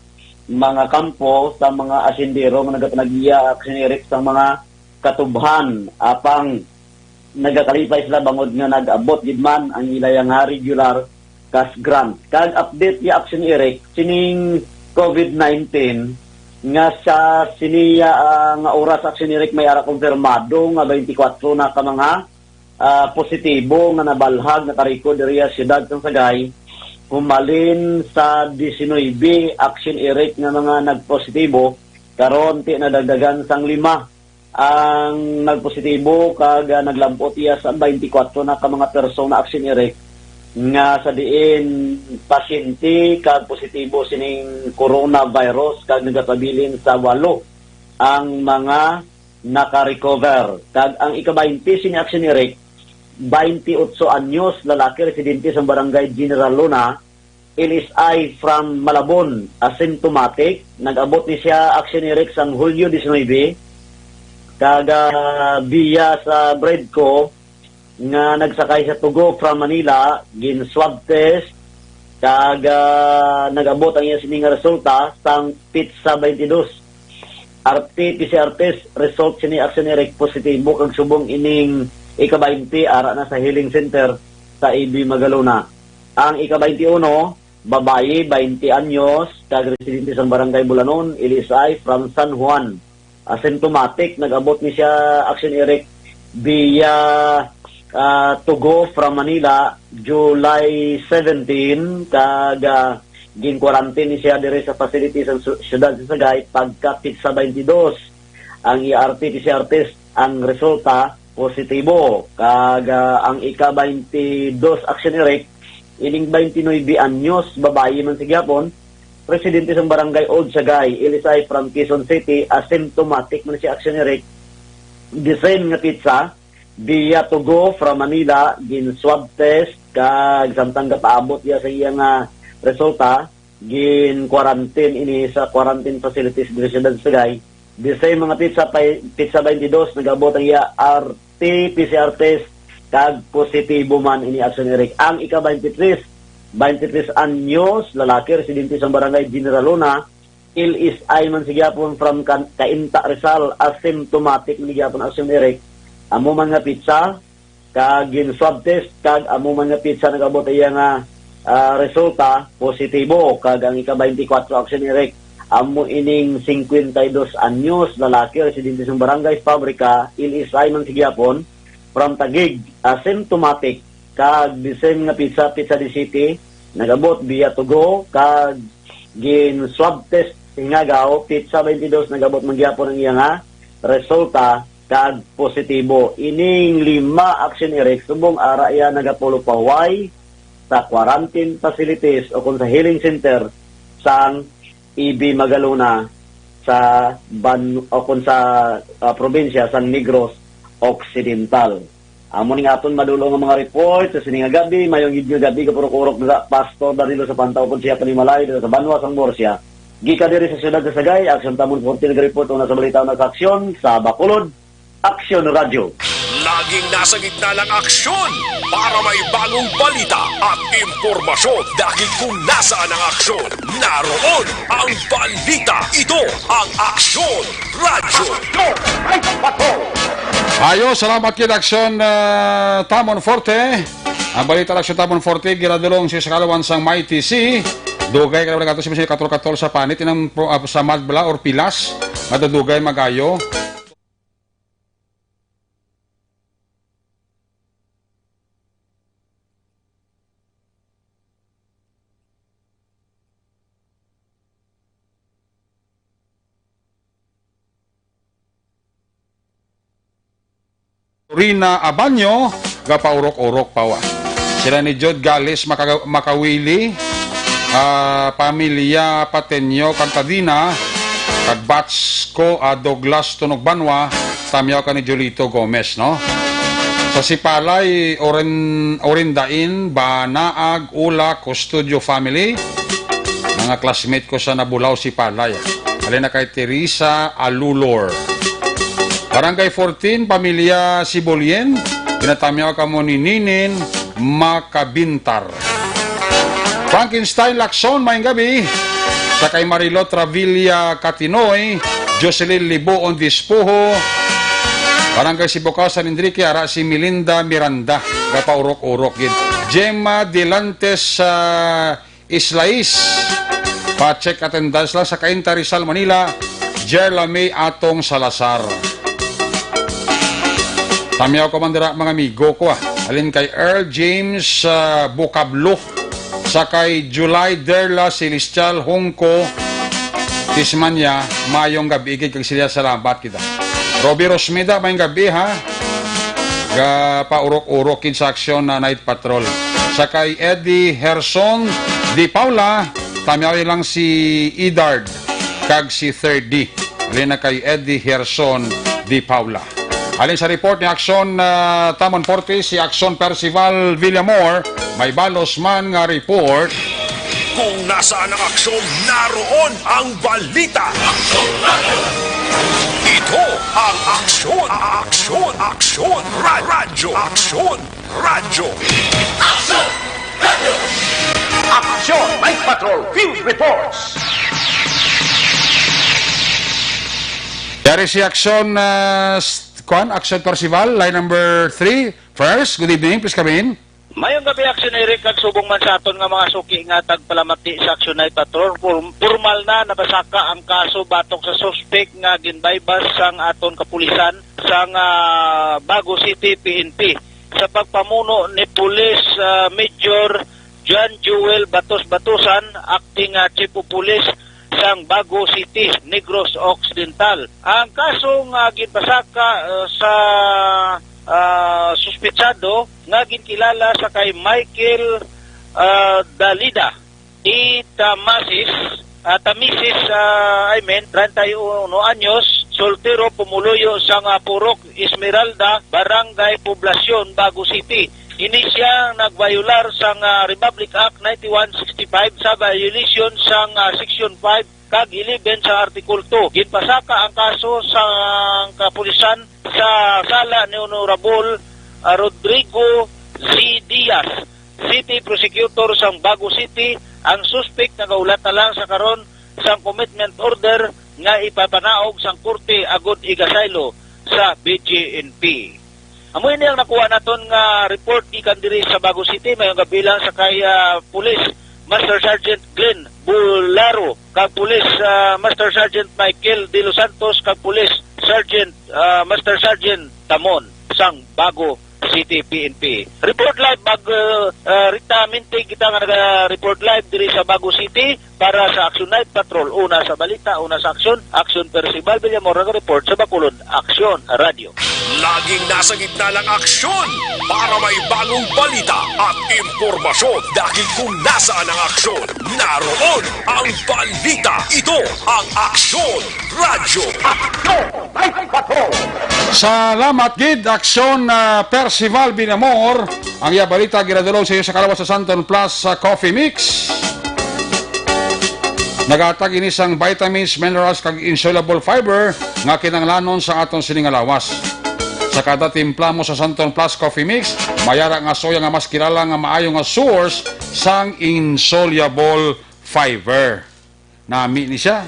mga kampo sa mga asindero nga nagapanag-iya, Action Eric, sa mga katubhan, apang nagakalipay sila bangod nga nag-abot gid man ang ilaya nga regular cash grant. Kag update ya, Action Eric, sining covid nineteen nga sa siniya, ah, nga oras, Action Eric, may ara kumpirmado nga twenty-four na ka mga, ah, positibo nga nabalhag, nakarecord diri sa siyudad sang Sagay. Humalin sa diecinuebe, Action Eric, nga mga nagpositibo, karon ti nadagdagan sang lima ang nagpositibo kag, ah, naglampot iya sa twenty-four na ka mga persona, Action Eric, nga sa diin pasyente kag positibo sining coronavirus kag nagapabilin sa walo ang mga naka-recover. Kag ang ika-twenty sini, Action Eric, twenty-eight anyos, lalaki, residente sa Barangay General Luna, L S I from Malabon, asymptomatic. Nag-abot ni siya, Action Eric, sang Hulyo diecinuebe, kag, ah, biya sa Bredco nga nagsakay sa Tugo from Manila, gin-swab test, kag, ah, nag-abot ang iya sini nga resulta sang pitsa twenty-two. R T P C R test result sini, Action Eric, positibo kag subong ining ika-twenty ara na sa healing center sa A B Magalona. Ang ika-twenty-one, babayi, twenty anyos, kag residente sang Barangay Bulanon, L S I, from San Juan. Asymptomatic, nag-abot ni siya, Action Eric, via, ah, Tugo from Manila, July seventeen, kag, ah, gin-quarantine ni siya diri sa facility sa su-, siyudad sa Sagay pagka pitsa twenty-two. Ang iya R T P C R test, ang resulta, positibo. Kag, ah, ang ika-twenty-two, Action Eric, ining twenty-nuebe anyos, babayi man sa gihapon, residente sang Barangay Old Sagay, L S I from Quezon City, asymptomatic man si Action Eric. The same nga pitsa, via Tugo from Manila, gin-swab test, kag samtang gapaabot iya sa iya nga resulta, gin-quarantine ini sa quarantine facilities diri sa siyudad sa Sagay. The same mga pitsa, pay-, pitsa twenty-two, nag-abot ang iya R T P C R test, kag positibo man ini, Action Eric. Ang ika-twenty-three, twenty-three anyos, lalaki, residente sa Barangay General Luna, L S I man sa gihapon from Can-, Cainta, Rizal, asymptomatic man gihapon, Action Eric. Amo man nga pitsa, kag gin-swab test, kag amo man nga pitsa nag-abot iya nga, ah, resulta, positibo. Kag ang ika-twenty-four, Action Eric, amo ining cincuenta y dos anyos, lalaki, residente sa Barangay Fabrica, L S I man sa gihapon, from Taguig, asymptomatic, kag the same nga pitsa, pitsa di City, nag-abot via Tugo, kag gin-swab test hingagaw, pitsa twenty-two, nag-abot man gihapon ang iya nga resulta, kag positibo. Ining lima, Action Eric, subong ara iya nagapulupaway sa quarantine facilities o kung sa healing center sang A B Magalona sa ban-, o kung sa, ah, probinsya sa Negros Occidental. Amo ning aton madulong nga mga report sa sini nga gabi. Mayong gid nga gabi, kapurok-urok nga Pastor Danilo sa pantaw, kung siya panimalay dito sa banwa sang Murcia. Gikan diri sa siyudad sa Sagay, Action Tamon forty nag-report una sa balita, una sa aksyon sa Bacolod, Aksyon Radyo. Laging nasa gitna ng aksyon para may bagong balita at impormasyon, dahil kung nasaan ang aksyon, naroon ang balita. Ito ang Aksyon Radyo. Ayo, salamat kid Aksyon, ah, Tamon Forte. Ang balita, Aksyon Tamon Forte, ginadulong sa Sakalawan sang Mighty C. Dugay ka naman nagkato si Michelle Katol-Katol sa panit, inang pro-, ah, sa Madbla or Pilas, madudugay magayo. Rina Abanyo, gapaurok-urok pa wa. Sila ni Jud Galis Maka-, Makawili, ah, pamilya Patenyo Cantadina, kag batch ko, ah, Douglas Tunog Banwa, tamyaw ka ni Julito Gomez, no? Sa Sipalay, Oren-, Orindain, Banaag, Ula, Custodio family, mga classmate ko sa Nabulao, Sipalay. Halin na kay Teresa Alulor. Barangay fourteen, pamilya Sibulien, ginatamyaw kamo ni Ninin Makabintar. Frankenstein Lacson, maayong gabi. Sa kay Marilo Travilla Katinoy, Jocelyn Liboon Dispuho, Barangay Sibukaw, San Enrique, ara si Melinda Miranda, gapaurok-urok gid. Gemma Dilantes, ah, Islais, pa-check attendance lang sa Cainta, Rizal, Manila, Jerla May Atong Salazar. Tamyaw ko man dira, mga amigo ko, ah. Halin kay Earl James, ah, Bukablo, sa kay July Derla Celestial Hungko Tismanya, maayong gabi gid kag sila salamat kita. Robbie Rosmida, maayong gabi, ha. Gapaurok-urok gid sa aksyon na Night Patrol. Sa kay Eddie Herson Di Paula, tamyaw lang si Edard kag si Third D. Halin na kay Eddie Herson Di Paula. Halin sa report ni Aksyon, ah, Tamon Forte, si Aksyon Percival Villamor, may balos man nga report. Kung nasaan ang aksyon, naroon ang balita. Ito ang Aksyon, Aksyon, Aksyon, Ra-, Radyo, Aksyon, Radyo. Aksyon! Aksyon! Night Patrol Field Reports. Yari si Aksyon, ah, s-, kuan, Aksyon Percival, line number three. First, good evening, please come in. Mayong gabi, Aksyon Eric, kag subong man sa aton nga mga suki nga tagpalamati sa Aksyon Night Patrol. Por-, pormal na nabasaka ang kaso batok sa suspek nga ginbaybas sang aton kapulisan sang, ah, Bago City P N P sa pagpamuno ni Police, ah, Major John Joel Batos Batusan, acting, ah, Chief of Police sang Bago City, Negros Occidental. Ang kaso nga ginpasaka, ah, sa, ah, suspetsado nga ginkilala sa kay Michael, ah, Dalida, i Tamasis, ah, Tamisis, ah, I mean, treinta y uno anyos, soltero, pumuluyo sang, ah, Purok Esmeralda, Barangay Poblacion, Bago City. Ini siya nagbayolar sang, ah, Republic Act ninety-one sixty-five sa violation sang, ah, Section five kag eleven sa Article two. Ginpasaka ang kaso sa kapulisan sa sala ni Honorable, ah, Rodrigo Z. Diaz, City Prosecutor sang Bago City. Ang suspek nagaulat na lang sa karon sang commitment order nga ipapanaog sang korte agud igasaylo sa B J N P. Amo ini ang nakuha naton nga report gikan diri sa Bago City. Mayong gabi lang sa kay, ah, Police Master Sergeant Glenn Bularo kag Police, ah, Master Sergeant Michael De Los Santos kag Police Sergeant, ah, Master Sergeant Tamon sang Bago City P N P. Report live, mag, ah, ah, rita mintig kita nga naga-report live diri sa Bago City. Para sa Aksyon Night Patrol, una sa balita, una sa aksyon, Aksyon Percival Villamor nag-report sa Bacolod Aksyon Radio. Laging nasa gitna ng aksyon para may bagong balita at impormasyon. Dahil kung nasaan ang aksyon, naroon ang balita. Ito ang Aksyon Radyo. Aksyon Night Patrol. Salamat gid, Aksyon, ah, Percival Villamor. Ang iya balita ginadulog sa iyo sa kalawas sa Santon Plus, ah, Coffee Mix. Naghatag ini sang vitamins, minerals, kag insoluble fiber nga kinahanglanon sa aton sini nga lawas. Sa kada timpla mo sa Santon Plus Coffee Mix, may ara nga soya nga mas kilala nga maayo nga source sang insoluble fiber. Nami ni siya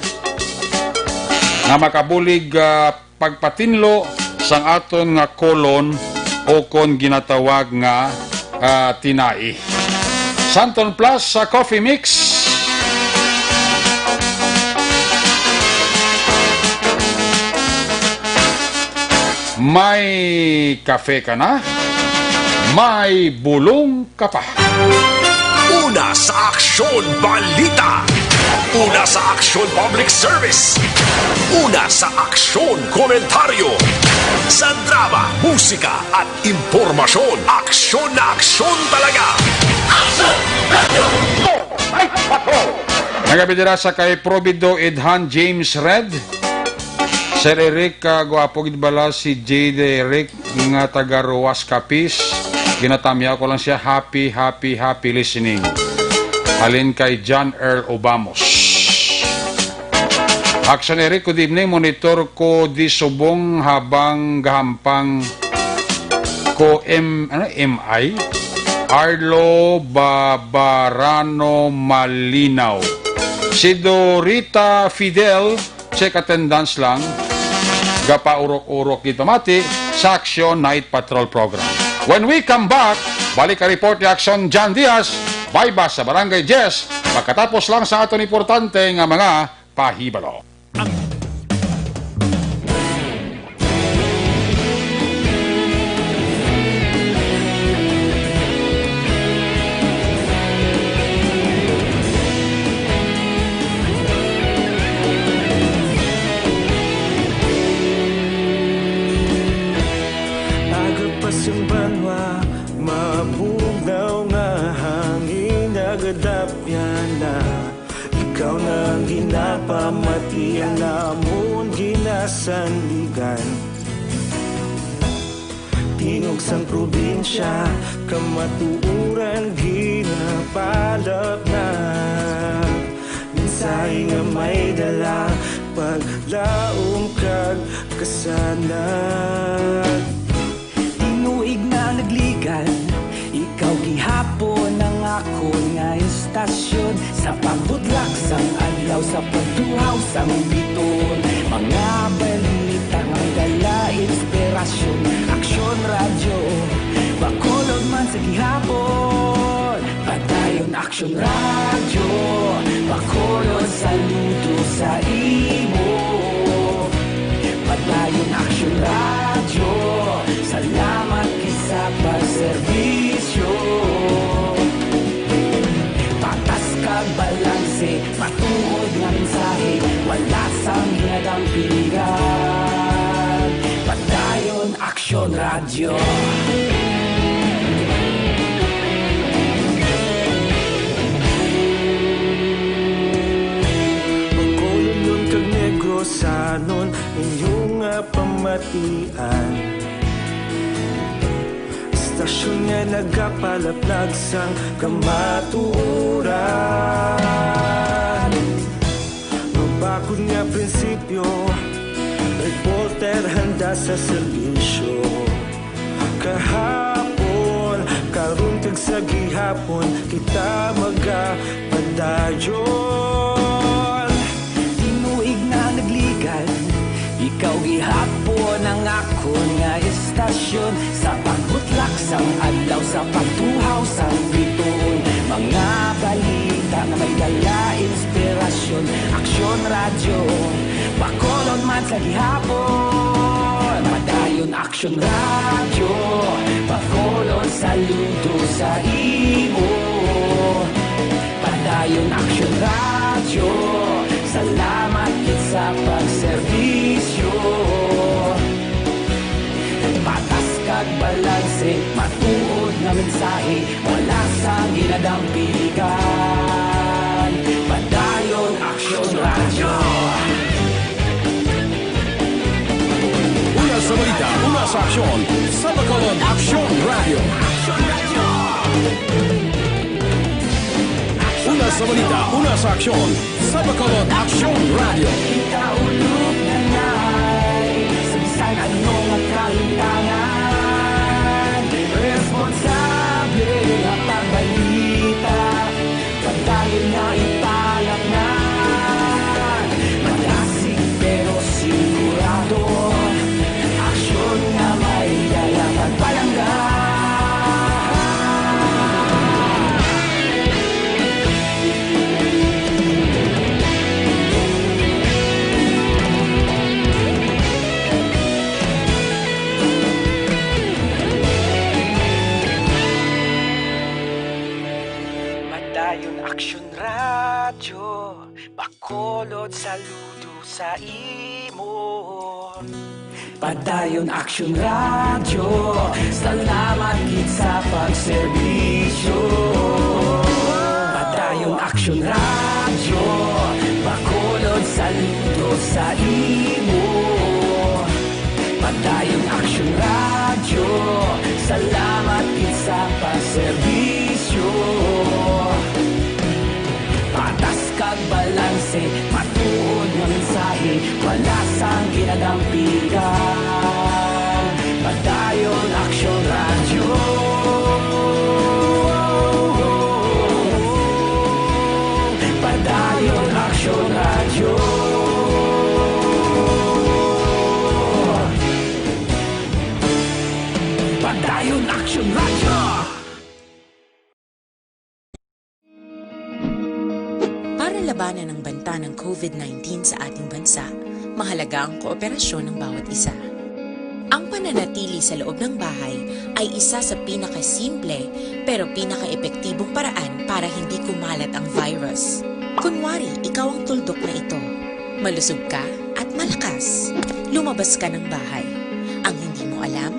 nga makabulig, ah, pagpatinlo sang aton nga colon o kon ginatawag nga, ah, tinai. Santon Plus sa Coffee Mix. May kafe ka na? May bulong ka pa. Una sa Aksyon Balita. Una sa Aksyon Public Service. Una sa Aksyon Komentaryo. Sa drama, musika at impormasyon, aksyon na aksyon talaga. Aksyon! Radyo! Night Patrol! Nagapidira sa kay Provido Edhan James Red. Sir Eric, ah, gwapo gid bala si J D Eric nga taga Roas, Capiz. Ginatamyaw ko lang siya. Happy, happy, happy listening. Halin kay John Earl Obamos. Action Eric, good evening. Monitor ko di subong habang gahampang ko M, ano, M I? Arlo Babarano Malinaw. Si Dorita Fidel, check attendance lang. Gapaurok-urok gid pamati sa Action Night Patrol Program. When we come back, balik ka report ni Action John Diaz, Baybas sa Barangay Jess, pagkatapos lang sa aton importante nga mga pahibalo. Agapas ang banwa, mabugnaw nga hangin, nagadapyan na. Ikaw na ang ginapamati, ang namon ginasandigan. Tingog sang probinsya, kamatuoran ginapalapnag. Mensahe nga may dala, paglaom kag kasanag. Tinuig na nagligan, ikaw gihapon ang akon nga istasyon. Sa pagbutlak sang adlaw, sa pagtuhaw sang bituon, mga balita nga may dala inspirasyon. Aksyon Radyo, Bacolod man sa gihapon. Padayon Aksyon Radyo, Bacolod, saludo sa imo. Padayon Aksyon Radyo, salamat gid sa pagserbisyo. Patas kag balanse, matuod nga mensahe, wala sang ginadampingan. Padayon Aksyon Radyo. Bacolodnon kag Negrosanon, inyo nga pamatian. Istasyon nga nagapalaplag sang kamatuoran. Mabakod nga prinsipyo, reporter handa sa serbisyo. Kahapon, karon, kag sa gihapon, kita magapadayon. Tinuig na nagligan, ikaw gihapon ang akon nga istasyon. Sa pagbutlak sang adlaw, sa pagtuhaw sang bituon, mga balita nga may dala inspirasyon. Aksyon Radyo, Bacolod man sa gihapon. Padayon Aksyon Radyo, Bacolod, saludo sa imo. Padayon Aksyon Radyo, salamat gid sa pagserbisyo. Patas kag balanse, matuod nga mensahe, wala sang ginadampingan. Padayon Aksyon Radyo. Una sa balita, una sa aksyon, sa Bacolod Aksyon Radyo. Una sa balita, una sa aksyon, sa Bacolod Aksyon Radyo. Kita ulog na nai, sa bisan ano nga kalimtangan, responsable nga pagbalita. Padayon nga ipalapnan, madasig pero sigurado. Aksyon nga may dala pagpalangga. Lord, saludo sa imo. Padayon Aksyon Radyo, salamat gid sa pagserbisyo. Padayon Aksyon Radyo, Bacolod, saludo sa imo. Padayon Aksyon Radyo, salamat gid sa pagserbisyo. Patas kag balanse, matuod nga mensahe, wala sang ginadampigan. Padayon Aksyon Radyo. Padayon Aksyon Radyo. Padayon Aksyon Radyo. Para labanan ang banta ng covid nineteen sa ating bansa, mahalaga ang kooperasyon ng bawat isa. Ang pananatili sa loob ng bahay ay isa sa pinakasimple pero pinakaepektibong paraan para hindi kumalat ang virus. Kunwari, ikaw ang tuldok na ito. Malusog ka at malakas. Lumabas ka ng bahay. Ang hindi mo alam,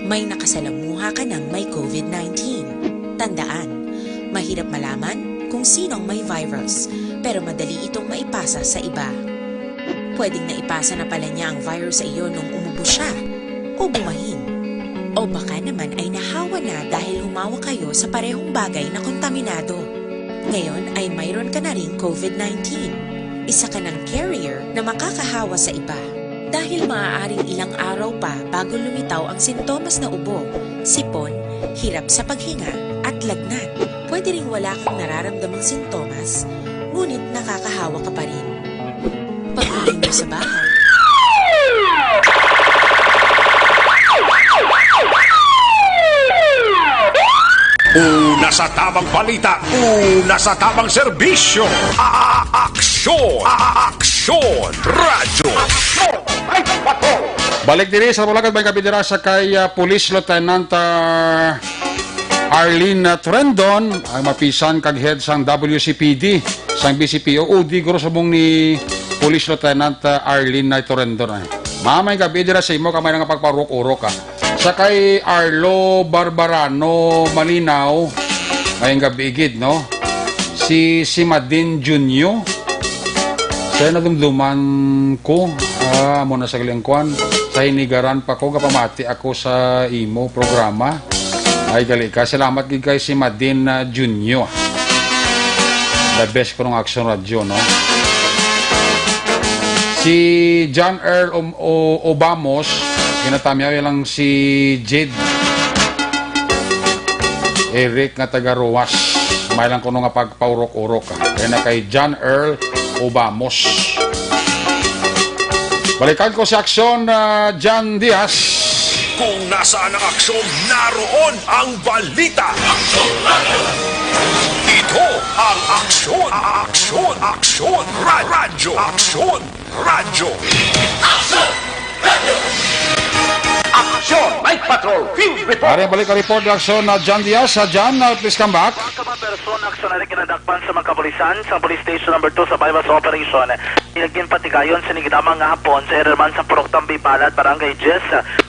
may nakasalamuha ka ng may covid nineteen. Tandaan, mahirap malaman kung sino ang may virus, pero madali itong maipasa sa iba. Pwedeng naipasa na pala niya ang virus sa iyo nung umubo siya o bumahin. O baka naman ay nahawa na dahil humawa kayo sa parehong bagay na kontaminado. Ngayon ay mayroon ka na ring covid nineteen. Isa ka ng carrier na makakahawa sa iba. Dahil maaaring ilang araw pa bago lumitaw ang sintomas na ubo, sipon, hirap sa paghinga, at lagnat. Pwede ring wala kang nararamdamang sintomas, ngunit nakakahawa ka pa rin. Pag-uwi mo sa bahay, Una sa tamang balita, una sa tamang serbisyo. A-, a-, aksyon, a-, a-, aksyon, radyo. Aksyon, ay, patrol. Balik diri sa Bulacan, may kabidira sa kay, ah, Police Lieutenant, ah, Arlene, ah, Trendon, ang mapisan kag head sang W C P D, sang B C P O, o di guro subong ni Police Lieutenant, ah, Arlene, ah, Trendon, eh. Mamay gabi dira sa imo, kamay nga pagpaurok-urok, ah. Sa kay Arlo Barbarano Malinaw, mayong gabi gid, no? Si, si Madin Junio, siya nadumduman ko, ah, amo na sa galingkuan. Sa hinigaran pa ko, gapamati ako sa imo programa. Ay, gali ka. Salamat gid kay si Madin, ah, Junio. The best ko ng Action Radio, no? Si John Earl Om-, O-, Obamos, ginatamyaw lang si Jade. Eric nga taga Roas. May lang kuno nga pagpaurok-urok, ah. Kaya na kay John Earl Obamos. Balikan ko si Aksyon, ah, John Diaz. Kung nasaan ang aksyon, naroon ang balita. Ito ang Aksyon, Aksyon, Aksyon, Radyo, Aksyon, Radyo. Aksyon! Aksyon! Night Patrol Field Report! Ari ang balik ang report, reaksyon na John Diaz. Sa John, uh, please come back. Ang kabaperson, aksyon na rin kinadakpan sa mga kapulisan sa Police Station Number Two sa Bypass Operation. Ginpatigayon sa nigdamang nga hapon sa area man sa Purok Tambi Palad, Barangay Diez,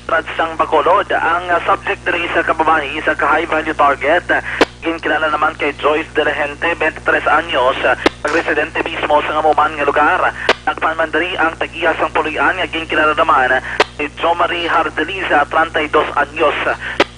Radsang Bacolod. Ang, uh, subject diri sa kababayi, isa ka high value target. Ginkilala naman kay Joyce Delahente, twenty-three anyos, ang residente mismo sa amo man nga lugar. Dakpan man diri ang tag-iya sang puloy-an nga ginkilala naman ni Jo Marie Hardeliza, treinta y dos anyos.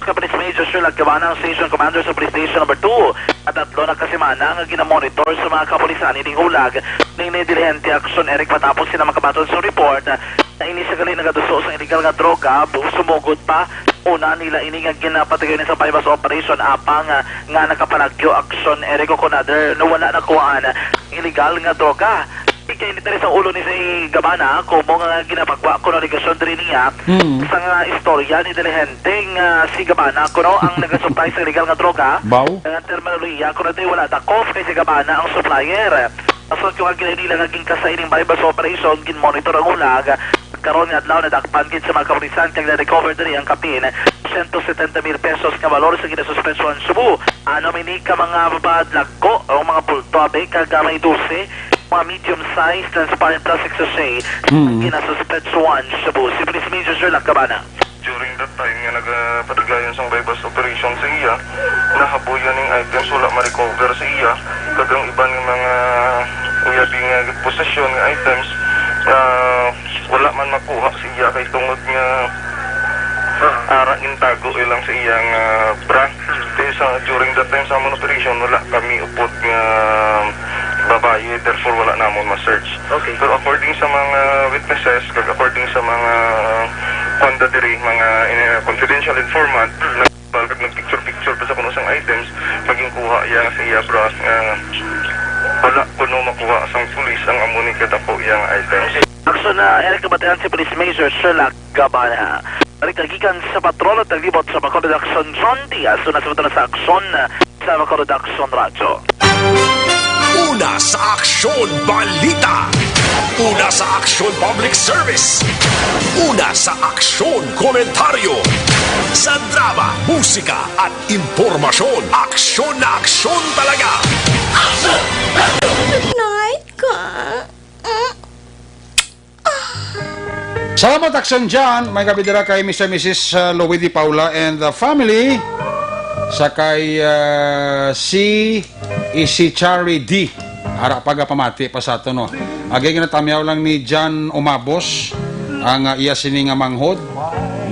Kay Police Major Sherlock Gabana, ang Station Commander sa Police Station Number Two, nga tatlo na ka semana nga ginamonitor sa mga kapulisan ining hulag ni Delahente Aksyon, Eric, matapos sila makabaton sa report na ini siya gali nagaduso sa illegal nga droga, bu-, sumugod pa. Una nila ini nga ginapatigayon sa buy-bust operation, apang, ah, nga nakapalagyo, Aksyon, Eric, o kon other, no, wala nakuhaan ang illegal nga droga. Kay init sa ulo ni si Gabana, kumo nga ginapagwa kuno alegasyon diri niya, hmm, sa nga istorya ni Delahente nga si Gabana kuno ang nagasupply sa illegal nga droga. Baw? Ang terminolohiya, kuno ito'y wala dakop kay si Gabana ang supplier. Asunto nga ginahilila nga gingkasa ining buy-bust operation, ginmonitor ang hulag. Karon nga adlaw, nadakpan gid sa mga kapulisan kag na-recover diri ang kapin siyento setenta mil pesos nga balor sa ginasuspensuhan subo. Ano man ini ka mga padlagko o mga bulto, abi, kag, ah, may dose Mga medium-sized transparent plastic sachet, mm, ginasuspetsuhan shabu. Si Police Major Sherlock Cabana. During that time nga nagapatigayon sang buy-bust operation sa iya, nahabuyan ning items, wala ma-recover sa iya, kag ang iban nga mga uyabi nga posesyon nga items, ah, wala man makuha sa iya kay tungod nga ara gintago lang sa iyang, ah, bra. Kay sa, during that time sa amon operation, wala kami upod nga babayi, therefore wala namon ma-search. Okay. Pero according sa mga witnesses, kag according sa mga, ah, kwanda diri, mga, eh, confidential informant, mm, nag-, kag nag-picture-picture pa sa kuno sang items, maging kuha iya sa iya bra, nga wala kuno makuha sang pulis ang amo ni kadako iya nga items. Aksyon na, Eric, kabatiran si Police Major Sherlock Cabana. Balik na gikan sa patrol at naglibot sa Bacolod Aksyon, John Diaz. Una sa Bacolod Aksyon, John Diaz, sa Bacolod Aksyon Radyo. Una sa Aksyon Balita. Una sa Aksyon Public Service. Una sa Aksyon Komentaryo. Sa drama, musika at impormasyon, aksyon na aksyon talaga. Night ka. Salamat, Aksyon John. May gabi dira kay Mister Missus, uh, Louie D. Paula and the family. Sa kay, uh, si Isichari D. Ara pa, gapamati pa sa ato, no? Again, ginatamyaw lang ni John Umabos ang, uh, iya sini nga manghod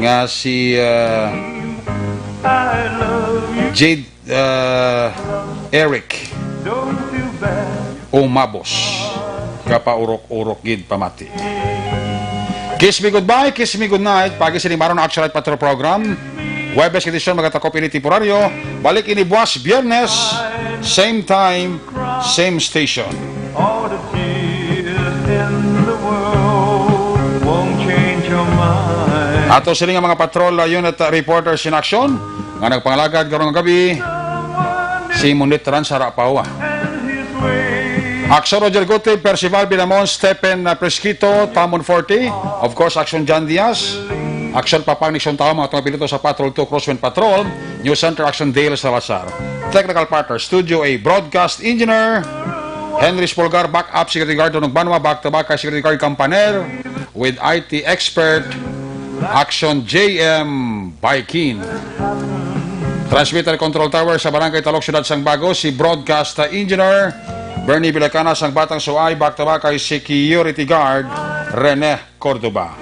nga si, uh, Jade, uh, Eric Umabos. Kapaurok-urok gid pamati. Kiss me goodbye, kiss me goodnight. Pagi sini maron ang Action Night Patrol Program. Huwebes nga edisyon, magatakop ini temporaryo. Balik ini buwas, Biyernes, same time, same station. All the tears in the world won't change your mind. Ato sini nga mga patrol, uh, unit, uh, reporters in action nga nagpangalagad karong gabi, si Monit Ran Sarapawa. Aksyon Roger Gutib, Percival Binamon, Stephen, uh, Presquito, Tamon Forte, of course, Aksyon John Diaz, Aksyon Papang Nixon Tao, mga tunga piloto sa Patrol two Crosswind Patrol, News Center, Aksyon Dale Salazar. Technical partner, Studio A, Broadcast Engineer, Henry Spolgar, Backup Security Guard, Donog Banwa, Back to Back kay Security Guard Campaner, with I T expert, Aksyon J M Baikin. Transmitter Control Tower sa Barangay Talok, Siyudad sang Bago, si Broadcast Engineer Bernie Vilacana sang Batang Suay, back to back kay Security Guard Rene Cordoba.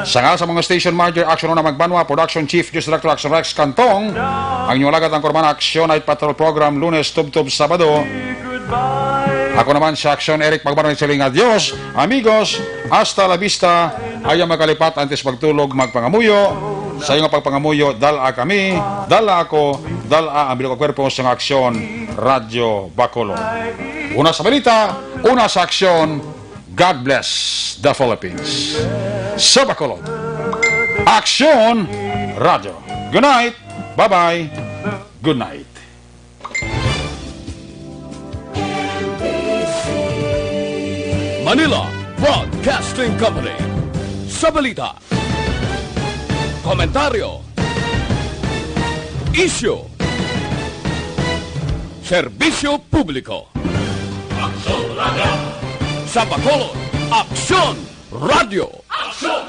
Sa ngalan sa mga station manager, Aksyon Una Magbanwa, Production Chief, News Director, Aksyon Rex Cantong, ang inyong alagad ang kurman Aksyon Night Patrol Program, Lunes, Tubtob, Sabado. Ako naman si Aksyon Eric Magbanwa nagsiling, "Adios, amigos, hasta la vista." Ayaw magkalipat, antes magtulog, magpangamuyo. Sa iyong pagpangamuyo, dala kami, dala ako, dala ang bilog kwerpo sa Aksyon Radyo Bacolod. Una sa balita, una sa aksyon, God bless the Philippines. Sa Bacolod, Aksyon Radyo. Good night. Bye-bye. Good night. Manila Broadcasting Company. Sa balita, komentaryo, isyu, serbisyo publiko. Aksyon Radyo. Sa Bacolod, Aksyon Radyo. Aksyon!